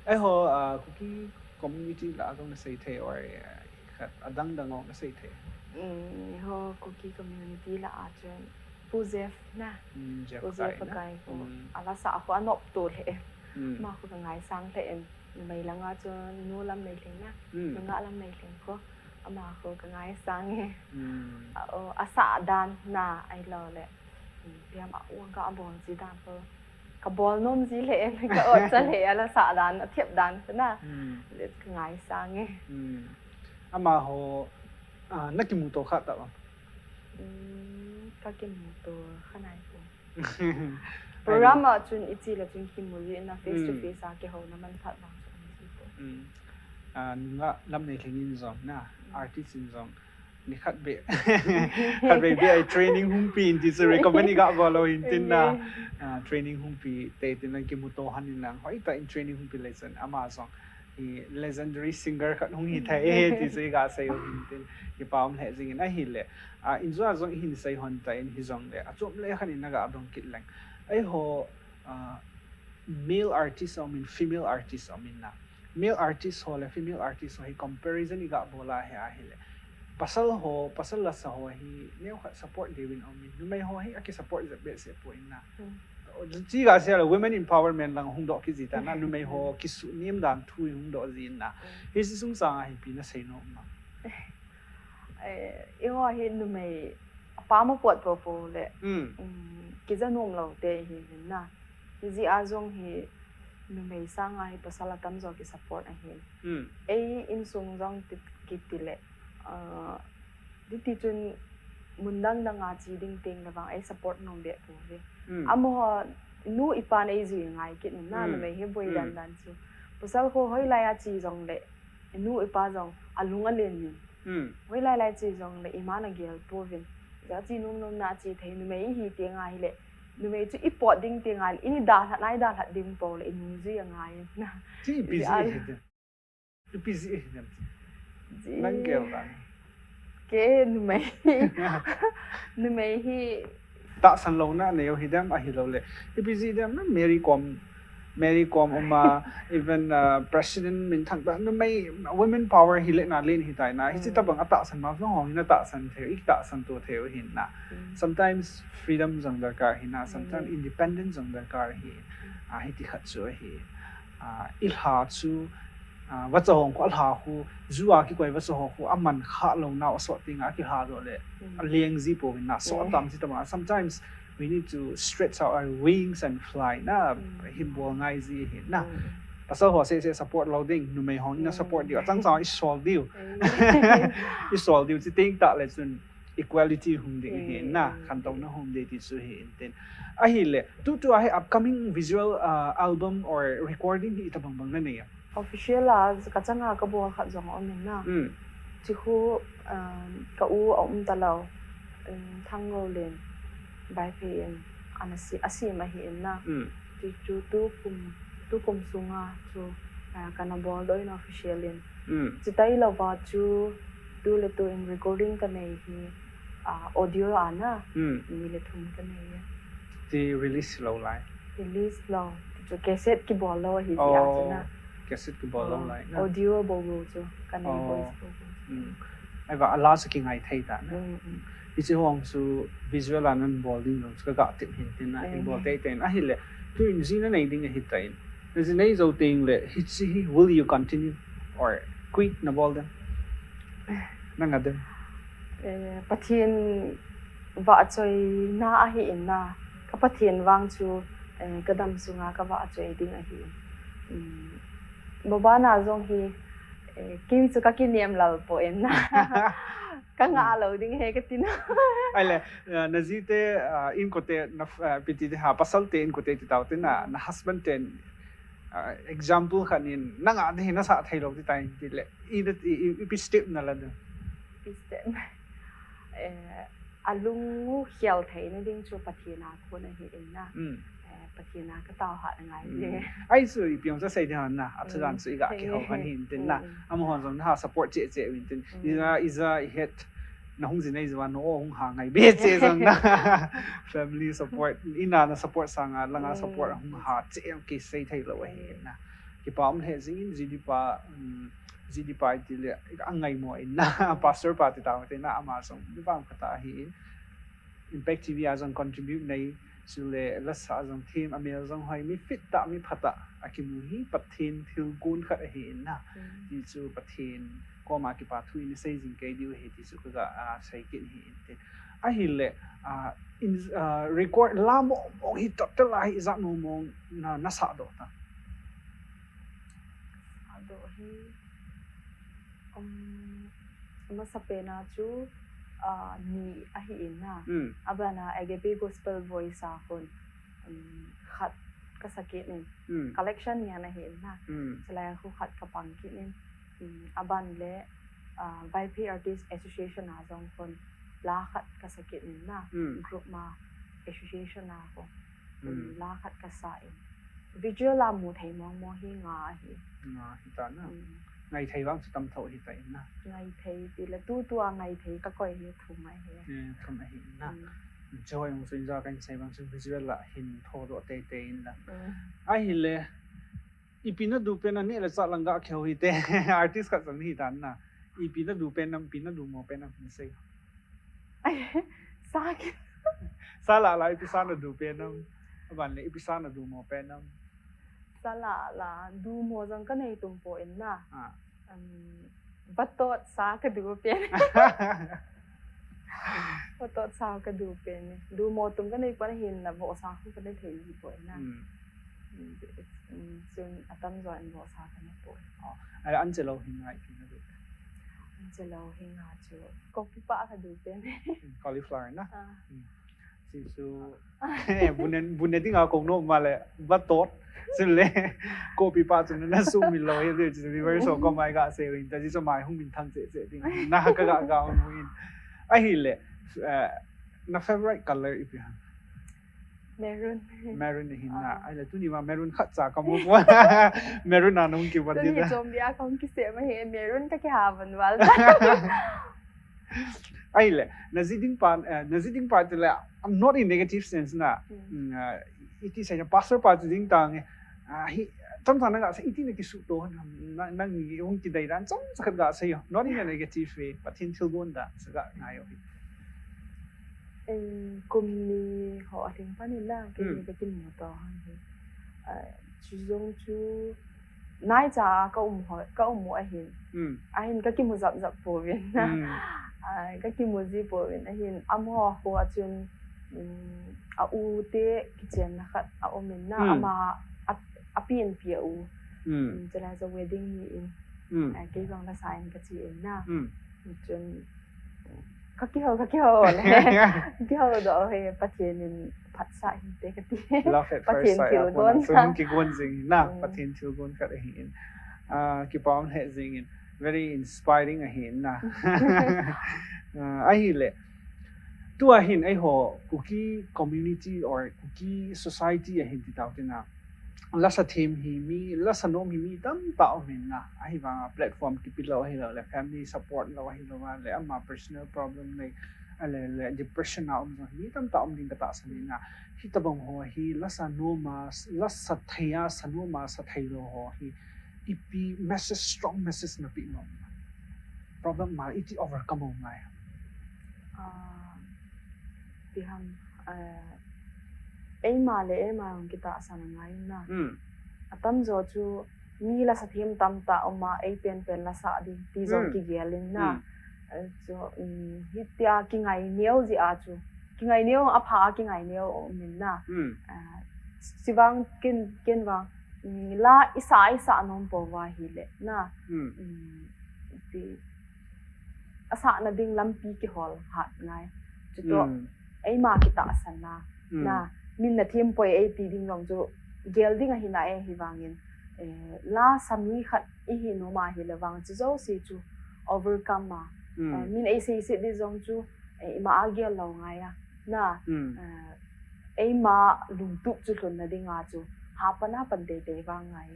Eiho, ah, Kuki community lah a jong nasei thei, or, eh, khat adang dang jong nasei thei. Mm, eiho Kuki community lah a chun Pu Jeff na. Mm, Jeff Pu Jeff Pakai na. Pakai ko. Mm. Alasa a ko anop to lheh e. Mm. Ama ko kangaisang lheh e. Numei langa chun Nu Lamneilheng na. Mm. Nungah Lamneilheng ko. Ama ko kangaisang e. Mm. A, o, asah dan na ahilou le. Mm, piam a u ga bol ji dan ko. Kabol nom ji lheh e, ka ot cha lheh e, alasah dan, athep dan chu na. Hmm. Le kangaisang e. Hmm. Amaho, ah, nakimuto kha tah uvem? Hmm, kakimuto kha naipoi. Program a chun iche le chun kimu ji na, face to Hmm. face a kihouna manphat vang chu kamu ji poi. Hmm. Ah, Nungah Lamneilheng in jong na, Hmm. artist in jong. Nikhat beh. Khatvei beh a training hung pe in ti chu recommend iga bol u ahin tin na. Okay. Ah, training hung pe te tin lang kimuto hon in lang. Hoitah in training hung pe le chun ama jong hi legendary singer khat hung hi thei e ti chu iga sei u ahin tin. Kipa um lheh jengin ahile. Ah, injua jong ihin sei hon tan hijongle. Achom le khat in naga dong kit leng. Eiho, ah, male artist aum in, female artist aum in na. Male artist ho le female artist ho hi comparison iga bol a ahile. Pasal ho, pasal lasa ho hi neokhat support diuvin aum in. Numei ho hi aki support jep behseh poi na. Hmm. Chi ga sei le women empowerment lang hung doh kit ji ta na. Numei ho kisunem dan thu hung doh ji na. Hmm. Hiche sung sanga hi ipi nasei nom am? Eh, eiho hi numei apam apot popo le. Hmm. Um, kija nom lou te hi hin na. Hijeh a jong hi numei sanga hi pasal atamjo ki support ahin. Hmm. Ei insung jong ti, kiti le, ah, hiti chun mun dang dang a che ding teng le vang ei support nom beh pouve. Hmm. Amaho nu ipan ei jui ngai kit in na, Hmm. numei hi boi Hmm. dan dan chu. Pasal ho hoilai a che jongle, nu ipa jong alung alen in. Hmm. Hoilai lai che jongle iman agel pouvin. Jeh a che nom nom na che thei, numei ihi teng ahile. Numei chu ipot ding teng ahile, ini dalha, nai dalha ding pou le, inung jui angai na. Chi ipi jeh ahi dem? Ipi jeh ahi dem? Chi. Nang gel vang. Kei numei. Numei hi. Tahsan louna nei u hi dem ahilou le. Ipi jeh dem na Mary Kom Mary Kom um a, even uh, President minthang ta, numei women power hi le na len hi tai na, hichi tabang atahsan ma, jong hong hi na tahsan thei, i tahsan to thei u hin na. Sometimes freedom jong darkar hi na, sometimes independence jong darkar hi, a hiti khat chu hi, a, i lha chu, a, vacha hong khu a lha khu, ju a kikoi vacha hong khu, a man kha lo na, a sot ting a ki lha do le, a leng ji po hin na, so tam ji tabang, sometimes we need to stretch out our wings and fly na, hin bol ngai ji hin na. Pasal ho se se support lo ding, numei hong na support diu, chang chang i sol diu. I sol diu, chi ting ta le chun equality hung ding hin na, khantouna hung ding ti chu hi in tin. Ahile, tu tu a hi upcoming visual uh, album or recording hi tabang bang na nei a. Official a, ka changa ka bol khat jong um in na. Chi khu, um, ka u a um ta lo, um, Thangngolin, Vaiphei in, ana si, a sim ahi in na. Ti chu tu kum, tu kum sunga chu, uh, kana bol doh in official in. Chi tai lo va chu, tu le tu in recording ka nei hi, uh, audio a na, ni le thum ka nei. Ti release lo lai. Release lo. Chu cassette ki bol lo hi ti a chu na. Cassette ki bol lo lai na. Audio bo bo chu ka nei, voice bo bo. Ai va, a la chu ki ngai thei ta na. Hichi hong chu visual a nan bol ding jong chu ka ga tip hin tin na, in bol tei tei in. Ahile, tu in ji na nei ding ahi ta in. Na ji nei jou teng le, hichi hi, will you continue or quit na bol dem? Na nga dem? Eh, Pathen vahchoina ahi in na, ka Pathen vang chu, eh, ka dam sunga ka vahchoi ding ahi in. Babana jong hi, eh, kei chu ka kinem lal po in na. Ka nga lo ding he ka tin. Ahile, eh, na ji te, ah, inkote, na, eh, piti te ha, pasal te inkote ti tau te na, na husband ten, ah, example khat nin, na nga ding hi na sa thei lo ti tai ti le, i, i, i, ipi step na la ding. Ipi step. Eh, a lung u khel thei na ding chu Pathen a kon ahi in na. Eh, Pathen a ka tao hat ngai ding. Ai chu ipi jong sa sei ding na, a thajan chu i ga kihou han hin tin na. Amahon jong na ha support cheh cheh uvin tin. Ija, ija i het. Na hung ji nei jou a na o hung ha ngai be cheh jong na. Family support, ina na support sanga, langa support hung ha cheh jong ki sei thei lo ahi in na. Kipa um le jing in, G D pa, um, G D pa i ti le, a ngai mo in na, pastor pa ti tau te na, ama jong, mi vang khat ahi in, Impact T V a jong contribute nei, chule lasa jong them, a mel jong hoi, mi fit ta, mi pha ta, a kimu hi, Pathen thilgon khat ahi in na, ti chu Pathen koma kipa thu in sei jing kei diu ahi, ti chu ka ga, ah, sei kit hi in tin. Ahile, ah, in, ah, record la mo, mo hi total a hi, ijat mo mo na, na sa doh ta. Sa doh hi, um, masa pen a chu, ah, ni ahi in na. Aban a Agape Gospel Voice a khun, um, khat ka sa kit in. Collection ngen ahi in na. Chulai a khu khat ka pang kit in. Um, aban le, ah, Vaiphei Artist Association a jong khun la khat ka sa kit in na. Group ma association a khu. Um, la khat ka sa in. Visual a mu thei mong mong hi nga ahi. Nga hi ta na. Ngai thei vang chu tam tho hi ta in na. Ngai thei ti le tu tu a ngai thei ka koi hi thum ahi. Eh, thum ahi in na. Choi ung chu in ja kan sei vang chu visual a hin tho doh tei tei in na. Ahile, ipi na du pen a neh le chah lang ga kheu hi te. Artist khat jong hi ta na. Ipi na du pen nam, ipi na du mo pen nam, hin sei. Sa ki. Sa la la, ipi sa na du pen nam. Aban le, ipi sa na du mo pen nam. Sa la la, du mo jong ka nei tum po in na. Ah. Um, vatot sa ka du pen. Vatot sa ka du pen. Du mo tum ka nei po na hin na, vohsa khu ka nei thei ji po in na. Chun atam jo in vohsa ka nei po. Oh, ai an che lo hin ngai ki na du. An che lo hin nga chu. Kopi pa ka du pen. Cauliflower na. Ah. Chi chu. Eh, bun ne, bun ne ding a kong no ma le, vatot. Chule, kopi pa chu na su mi lo, eh, chi reverse ko mai ga se win. Ta chi chu mai hung min thang che che ding. Na ka ga ga hung win. Ahile, eh, na favorite color ipi ham? Maroon. Maroon hi na. Ahile, tuni ma maroon khat cha ka mu. Maroon a nung ki van. Tuni zombie a kong ki se ma he, maroon ka ki ha van wal. Ahile, na ji ding pa, eh, na ji ding pa ti le, I'm not in negative sense na. Mm, eh, iti sa na pastor pa ti ding ta nge. Ah, hi, chomcha na gasei, iti na kisuto ham, na, nang hung kidei dan, chomcha khat gasei o. Not in a negative way, Pathen thilgon dan, sa ga ngai o hi. Kum ni ho alhing pan in na, kei ni ka kimu to ham hi. Chu jong chu, naicha a ka um ho, ka um u ahin. Ahin ka kimu jap jap pouvin na. Ka kimu ji pouvin ahin, amaho ho a chun, a u te kichenna khat a um in na, ama a, a pi in pi a u. Chulai chu wedding hi in. Kei jong lasa in ka chi in na. Chun ka kihou, ka kihou le. Kihou doh he, Pathen in phatsah hinte ka ti. Love at first sight. Pathen thilgon khat ahin. Pathen thilgon khat ahin. Kipa um lheh jingin. Very inspiring ahin na. Ahile. Tua hin eiho Kuki community or Kuki society ahin ti tau tina. Lasa them hi mi, lasa nom hi mi tamtah um in na. Ahivanga platform kipe lou ahilou le, family support lou ahilou le, ama personal problem nei, ale le depression a um jong hi mi tamtah um ding ka tahsan in na. Hitobang ho hi lasa nom a, lasa thei a, sa nom a, sa thei lou ho hi ipi message, strong message na pe nom. Problem ma iti overcome u ngai. Pi ham, eima le eima jong kitahsan angai na. Atamjo chu mi lasa them tamtah um a, ei penpen lasa ding ti jong kigel in na. Chu, hitia kingai neo jeh a chu, kingai neo, apha a kingai neo um in na. Chuvang ken, ken vang, la isa, isa nom pouva hile na. Asahna ding lampi kihol hat ngai. Chutoh, eima kitahsan na. Na, min na them poi ei ti ding jong chu gel ding ahi na e, hivangin, lasa mi khat ihi nom a hile vang chu jouse chu overcome a. Min ei seiset ding jong chu, ima a gel lou ngai a. Na, eima lungtup chu lhunna dinga chu hapan hapan teitei vang ngai.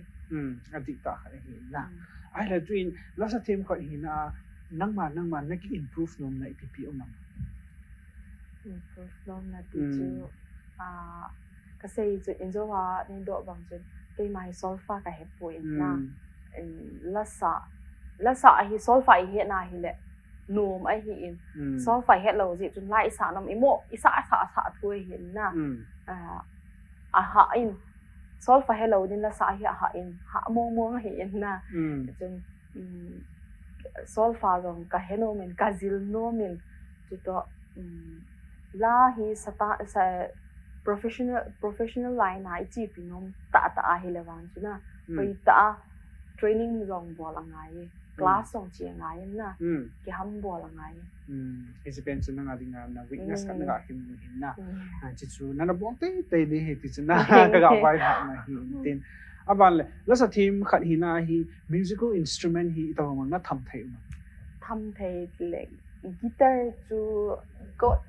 Adihtah khat ahi na. Ahile tuin lasa them khat hina a, nangma, nangma na ki improve nomna ipi pi um am? Improve nomna ti chu, kasei chu injo a neidoh bang chun keima hi solfa kahepoi na. Lasa, lasa ahi solfa ihetna hile nom ahin. Solfa hetlou jeh chun la isa nom, imo isa asa, asa thu ahin na. Ahah in, solfa helou din lasa hi ahah in, hah mong mong ahin na. Chun solfa jong kahe nom in, kajil nom in, chutoh, la hi sata, professional, professional line a ichepi nom tahtah ahile vang chu na, hoitah a training jong bol angai, class jong che angai na, kiham bol angai. Hiche pen chu nanga dinga na weakness khat na ga kimu hin na. Hiche chu nana bol teitei ding ahi ti chu na ka ga vailhahna ahin tin. Aban le, lasa them khat hina hi musical instrument hi itobang na tham thei um am? Tham thei le, guitar chu kot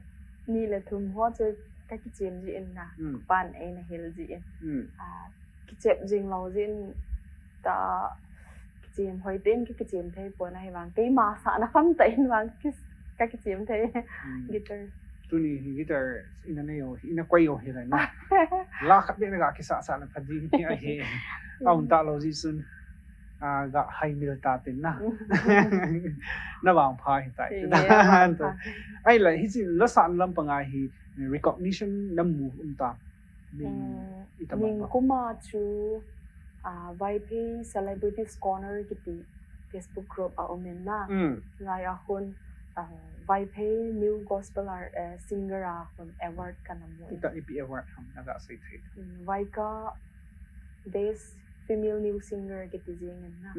ni le thum ho chu ka kichem ji in na, pan eina hil ji in. Kichep jing lou jin ta, kichem hoi ten ki, kichem thei pon ahivang keima sahna khamtah in vang ki, ka kichem thei guitar. Tuni hi guitar ina nei u, ina koi u hile na. La khat beh na ga kisah sah le pha ding hi ahi. Aum talou jeh chun, ga haimil ta tin na. Na vangpha hitai. Ahile hiche lasahna lampanga hi recognition namu um tam? Ning, ning kuma chu Vaiphei Celebrities Corner kiti Facebook group a um in na. Lai a khun Vaiphei New Gospel Art, Singer a khun award kana mu. Ita ipi award ham na ga sei thei? Vaika Best Female New Singer kiti jeng in na.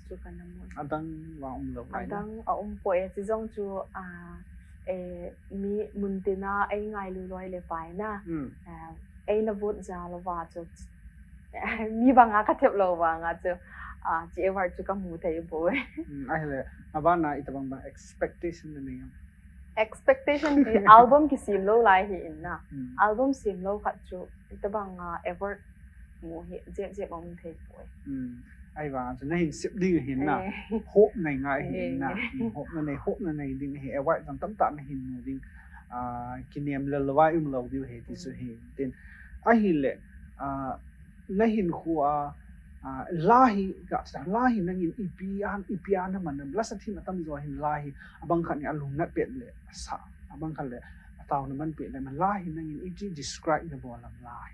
Chu kana mu. Adang vang um lou ngai na. Adang aum poi, chujong chu, mi muntina eingailu loi le pai na. Eina vote ja louva chu, mi banga kathep lou vanga chu, hiche award chu kamu thei poi. Ahile, abana itobang bang expectation nanei am? Expectation ti album kisem lou lai ahin na. Album sem lou khat chu itobanga award mu hi jep jep aum thei poi. Ahivang chu nahin sep ding ahin na. Hope nei ngai ahin na. Hope nanei, hope nanei ding ahi, award jong tamtah nahin mu ding. Kinem lel louva um lou diu ahi ti chu ahi tin. Ahile, Na hinkho a, ah, la hi, ka, la hi nangin ipi a, ipi a na man, la sa thim atam jo hin la hi, abang khat in alungnat pet le, sa, abang khat le, atao na man pet le, la hi nangin iti describe na bol am la hi.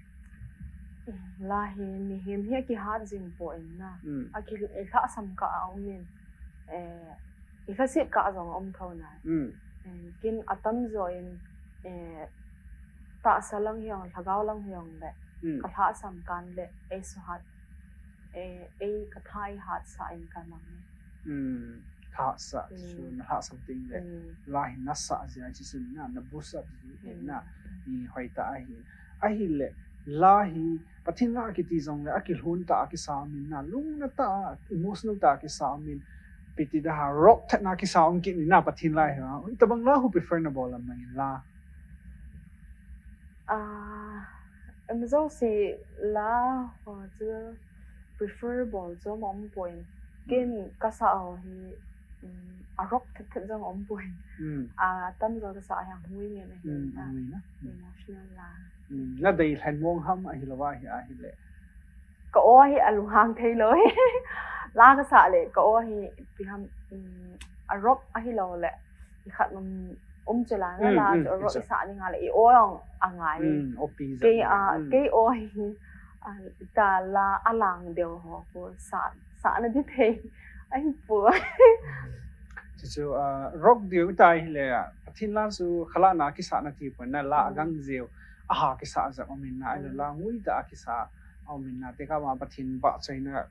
La hi mihem hi akihat jing poi na. Mm. Aki, eh, lhasam kah a um in. Eh, i lhasit kah jong a um tho na. Mm. Eh, kin atam jo in, eh, tahsa lang hiong, lhagao lang hiong le, Mm. ka lhasam kan le, ei suhat, eh, ei ka thai hat sa in ka mang. Mm. Lhasa, Mm. chu na lhasam ting le, Mm. la hi na sa jia chi sun na, na bu sa ji Mm. na, i hoi ta ahi. Ahi le, la hi, Pathen la kiti jong le, akilhun ta, akisa min na, lungna ta, emotional ta, akisa min, piti da ha, rock that na kisa ong kit ni na, Pathen la hi, ha. Itabang la hu prefer na bol am nangin la. Ah, em jo si la, ho chu prefer bol chu ma um poi. Kin Mm. ka sa ho hi, mm, a rock that that jong um poi. Mm. A tam jo ka sa yang hui ngen ahi Mm, na. Hui na. Mm. Emotional la. Mm, na dei lhen mong ham ahi lo va hi ahi le. Ka o hi a lunghang thei lo hi. La ka sa le, ka o hi pi ham, mm, a rock ahi lo le. I khat um, um che la na Mm, la, mm, chu a rock i sa ni nga le, i o ong a ngai. Mm, o pi za Kei ni. a, Mm. kei o hi, a, ta la a lang deu ho, pu sa, sa na di thei. Ai pu. Chu chu, ah, rock deu ta hi le, ah, Pathen la chu khala na kisa na ti pon na la Mm. gang jeu, a ha kisa za um in na, ai Mm. la ngui ta kisa um in na, te ka ma Pathen ba chai na,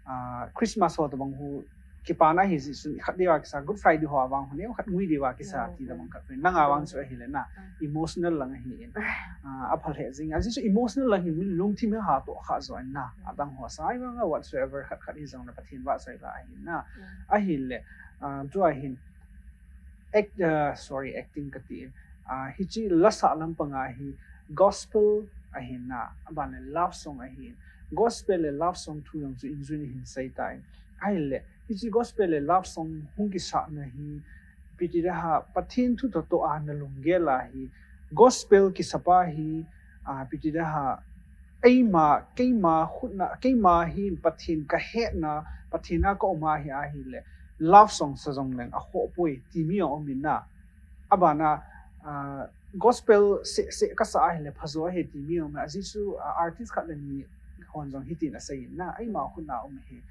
ah, Christmas ho tabang hu kipana hi ji sun khat deu a kisa, Good Friday ho a vang hu neo khat ngui deu a kisa Mm, ti mm. tabang khat. Nang a vang Mm. chu ahi le na, Mm. emotional lang ahi in. Ah, a phal he jing. A ji chu emotional lang hi lungthim ha to kha jo in na. Mm. A dang ho sa ai vang a whatsoever khat khat hi jong na Pathen ba chai la ahi na. Mm. Ahi le, ah, chu ahin act, ah, sorry, acting ka ti in. Ah, hi chi la sa lam panga hi gospel ahi na, aban le love song ahi. Gospel le love song thu jong chu in jun hin sei ta in. Ahi le, hi chi gospel le love song hung kisa na hi, piti da ha, Pathen thu to to a na lunggel a hi, gospel kisa pa hi, ah, piti da ha, eima, keima khut na, keima hi Pathen ka het na, Pathen a ka um a hi ahi le, love song sa jong leng a ho poi, ti mi ong um in na. Abana, ah, gospel se, se ka sa ahi le, pha jo ahi ti mi ong um a, a ji chu, ah, artist khat le ni hon jong hi tin a sei in na, eima khut na um hi.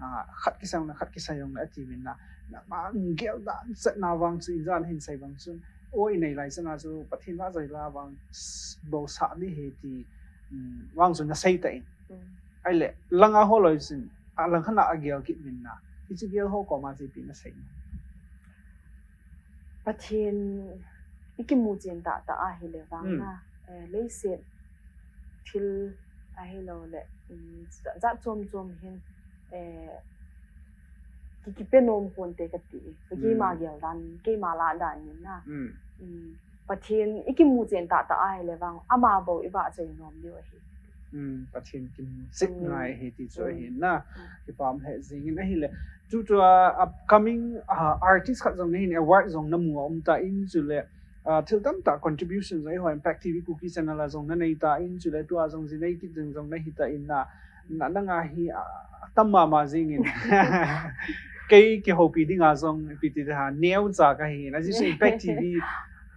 Ah, khat kisa na, khat kisa jong na ati min na. Na ma gel dan set na vang chu in jan hin sei vang chun. O i nei lai sana chu Pathen la jai la vang s-, bo sa ni he ti, mm, vang chu na sei ta in. Mm. Ai le, langa ho loi sin, a lang khana a gel kit min na. I chi gel ho ko ma chi pi na sei na. Pathen i kimu chen ta ta ahi le vang Mm. na. Eh, leiset thil ahi lo le, mm, za, za chom chom hin, eh, ki, ki pe nom kon te ka ti. Ka ki ma Mm. gel dan, ki ma la dan ni na. Mm. Mm. Pathen i kimu chen ta ta ahi le vang, ama bo i ba chai nom diu ahi. Mm, Pathen kimu chen Mm. ngai ahi ti chu Mm. ahi na. Mm. Kipah le jing in ahi le. Chu chu, ah, upcoming, ah, artist khat jong na hin award jong na mu a um ta in chu le. Ah, thil tam ta contribution jong eiho Impact T V Kuki channel a jong na nei ta in chu le tua jong ji nei kit jong jong na hi ta in na. Na, na nga hi, ah, tam ma ma jing in. Kei kihoupi ding a jong piti da ha neo cha ka hi na ji su Impact T V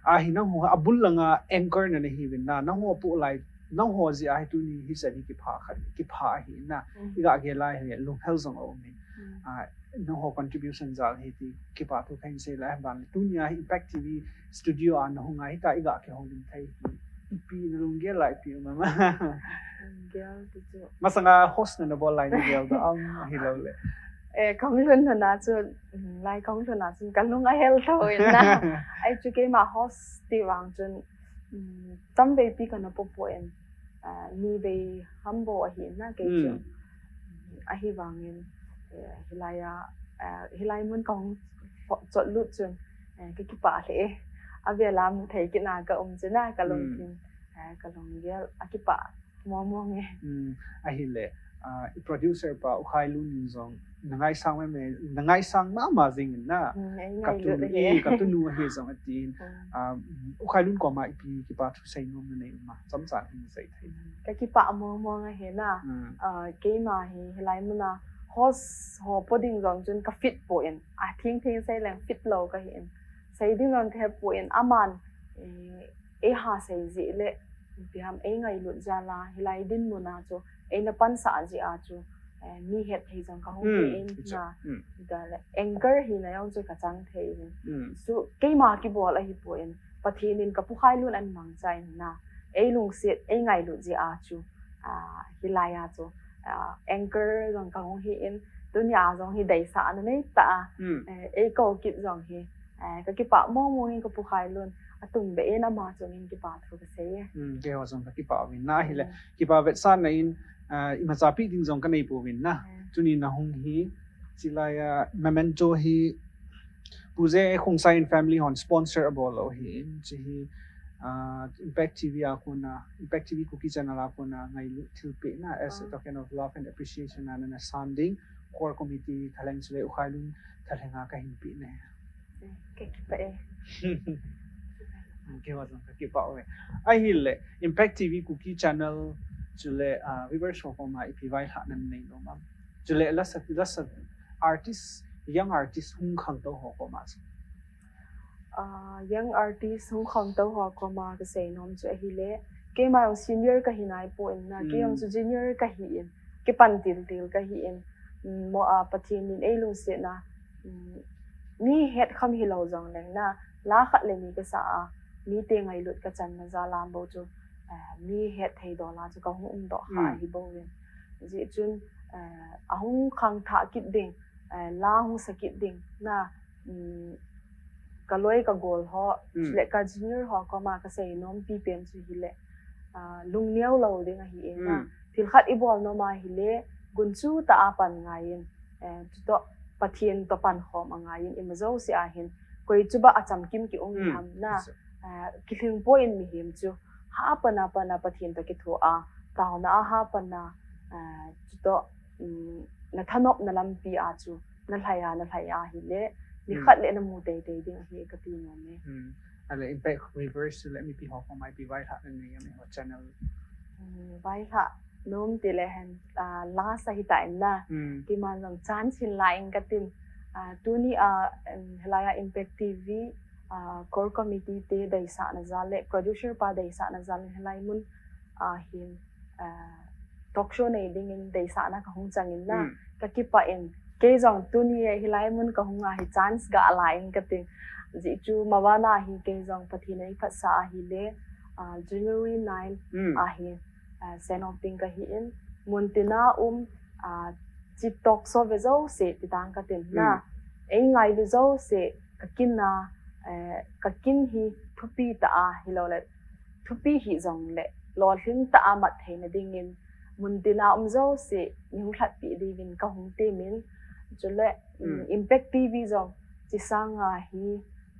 a hi nang ho a bul langa anchor na na hi vin na. Nang ho pu lai, nang ho ji a hi tuni hi sa ni kipha khat, kipha hi na. Mm. I ga gel a hi lunghel jong a um in. Mm. Ah, nang ho contribution jal hi ti kipah thu kha in sei lai ban tuni a hi Impact T V studio a na hung a hi ta i ga kihoulim thei hi. Ipi na lunggel lai pi ma ma. Lunggel ti chu. Masanga host na na bol lai ni gel da am hi lo le. Eh, ka lunglhun na chu, mm, lai ka lunglhun na chun ka lung a hel tho in na. Ai chu keima host ti vang chun, mm, tam vei pi ka na po po in. Ah, ni vei ham bo ahi na kei Mm. chu. Ahi vangin, eh, hilai a, eh, hilai mun ka hung fo-, chot lut chun, eh, ka kipah le. A vel a mu thei kit na ka um chun na ka lung Mm. kin, eh, ka lunggel, a kipah mo mo nge. Mm, ahi le, ah, i producer pa U Khai Lun in jong, Na ngaisang me me, na ngaisang mama jing in na. Hmm, ei ngailut ahi. Ka tunu, eh, ka tunu ahi jong atin. Hmm. Ah, U Khailun koma ipi kipa thu seinom nanei um a, chomcha hin sei thei. Hmm, ka kipah mong mong ahi na. Hmm. Ah, keima hi, hilai muna, host ho po ding jong chun ka fit poi. Ah, thing thing sei leng fit lou kahi in. Sei ding jong ka he poi, aman, eh, ei ha sei jeh le, ipi ham, ei ngailut jal a, hilai dinmun a chu, ei na pansah jeh a chu, eh, mi het thei jong ka hung, hmm, hi in, hichu, na, hmm, da le, anchor hina jong chu ka chang thei in. Hmm. Chu keima kibol ahi poi, Pathen in ka Pu Khailun ahin mangcha in na, ei lungset, ei ngailut jeh a chu, ah, hilai a chu, ah, anchor jong ka hung hi in, tunia jong hi deisahna nei tah a, hmm, eh, ei kou kit jong hi, eh, ka kipah mong mong in ka Pu Khailun, atum beh in ama chungin kipa thu ka sei e. Hmm, keiho jong ka kipah uvin na hile, hmm, kipa vetsahna in, ah, imacha pi ding jong ka nei pouvin na. Hmm. Tuni na hung hi, chulai a memento hi, Pu J. Khongsai in family hon sponsor abol u ahi in, chu hi, ah, Impact T V a kona, Impact T V Kuki channel a kona ngailut thilpeh na, as a, ah, token of love and appreciation a nana san ding, core committee thalheng chule U Khailun thalheng a ka hin pe na. Eh, ka kipah e. Keiho jong ka kipah uve. Ahile, Impact T V Kuki channel chule, ah, viewers ho koma ipi vaihahna nanei nom am? Chule lasa, lasa artist, young artist hung khangtou ho koma chu. Ah, young artist hung khangtou ho koma ka seinom chu ahile, keima jong senior ka hi nai poi na, kei jong, hmm, chu junior ka hi in, kipan til til ka hi in, mm, mo a Pathen in ei lungsetna, mm, mi het kham hilou jong leng na, la khat le ni ka sa a, mite ngailut ka channa jal a bou chu, eh, mi het thei dol a chu ka hung um doh kha, hmm, ahi bou in. Jeh chun, eh, ahung khangthah kit ding, eh, la hung sa kit ding na, um, ka loi ka gol ho, hmm, chule ka junior ho koma ka seinom pipen chu hile, ah, lungneo lou ding ahi e na. Hmm. Thil khat i bol nom a hile, gunchu tah a pan ngai in, eh, chutoh Pathen toh pankhom angai in, ima jouse a hin, koi chuba achamkim ki um, hmm, ham na. Yes, sir. Eh, kilhing poi in mihem chu, ha pan a pan a Pathen toh kitho a, taona a ha pan a, eh, chutoh, um, na thanopna lampi a chu, na lhai a, na lhai a hile, ni, hmm, khat le na mu teitei ding ahi ka ti nom e. Hmm. Ahile Impact viewers le mipi ho koma ipi vaihahna nanei am eiho channel? Hmm, vaihah nom ti le hen, ah, last ahi ta in na. Hmm. Keiman jong chance hin la ing ka tin. Ah, tuni a, em, hilai a Impact T V, ah, core committee te deisahna jal le, producer pa deisahna jal le, hilai mun, ah, hin, ah, talk show nei ding in deisahna ka hung chang in na, hmm, ka kipah in, kei jong tuni a hilai mun ka hung a hi chance ga la in ka tin. Jeh chu maban a hi kei jong Pathen in ei phatsah ahile, ah, January nine, hmm, a hi, ah, send off ding ka hi in, muntin a um, ah, chi talk show ve jouse ti tang ka tin na. Hmm. Ei ngailu jouse ka kin a, eh, ka kin hi thupi tah a hilou le, thupi hih jong le, lolhing tah a mat theina ding in, muntin a um jouse, nei hung lhatpeh ding in ka hung tem in, chule, um, hmm, Impact T V jong, chi sang a hi,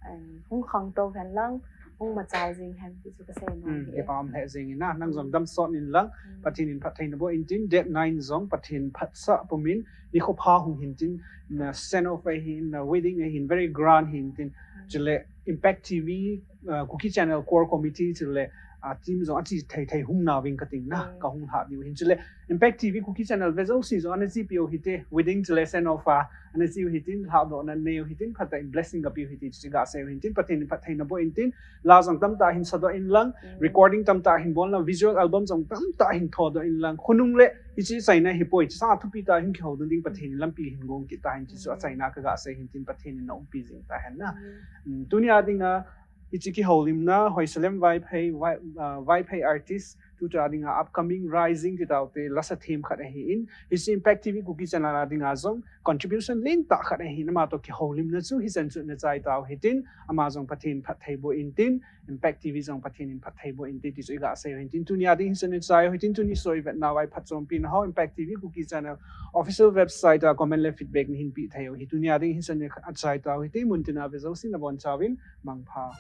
um, hung khangtou hen lang, hung machal jing hen, ti chu ka seinom, hmm, hi e. Kipa um lheh jeng in na, nang jong, hmm, damsot in lang, hmm, Pathen in phatthei naboh in tin, date nine jong, Pathen phatsah pum in, nikho pha hung hin tin, na send off ahin, na wedding ahin, very grand hin tin, hmm, chule Impact T V, uh, Kuki Channel Core Committee chule, uh, team jong achi thei thei hung nauving ka tin na, hmm, ka hung lhah diu hin. Chule Impact T V Kuki Channel ve jouse jong ana chepi u hite, wedding chule send off a ana che u hitin, lhadohna nei u hitin, phatah in blessing ka pe u hite, chu ga sei u hin tin, Pathen in phatthei naboh in tin, la jong tamtah hin sadoh in lang, hmm, recording tamtah hin bol in lang, visual album jong tamtah hin thodoh in lang, khonung le hiche achaina hi poi, chu sang a thupi tah hin kihou ding, Pathen in lampi hin gong kit tahen, chu, hmm, achaina ka ga sei hin tin, Pathen in na umpi jing tahen na. Hmm. Hmm, tunia dinga, hiche kihoulimna, Hoisalem Vaiphei, Vai-, ah, Vaiphei artist, tutua dinga upcoming rising ti taute, lasa themkhat ahin, hiche Impact T V Kuki Channel a dinga jong contribution lentah khat ahin, ama toh kihoulimna chu hichan chu na chai tau hitin, ama jong Pathen phatthei boh in tin, Impact T V jong Pathen in phatthei boh in tin, ti chu i ga sei u hin tin, tunia ding hichan na chai u hitin, tuni show i vetnauva i phatchompi nau, Impact T V Kuki Channel official website a comment le feedback na hin pe thei u hi, tunia ding hichan na chai tau hitin, muntina ve jouse na bonchauvin, mangpha.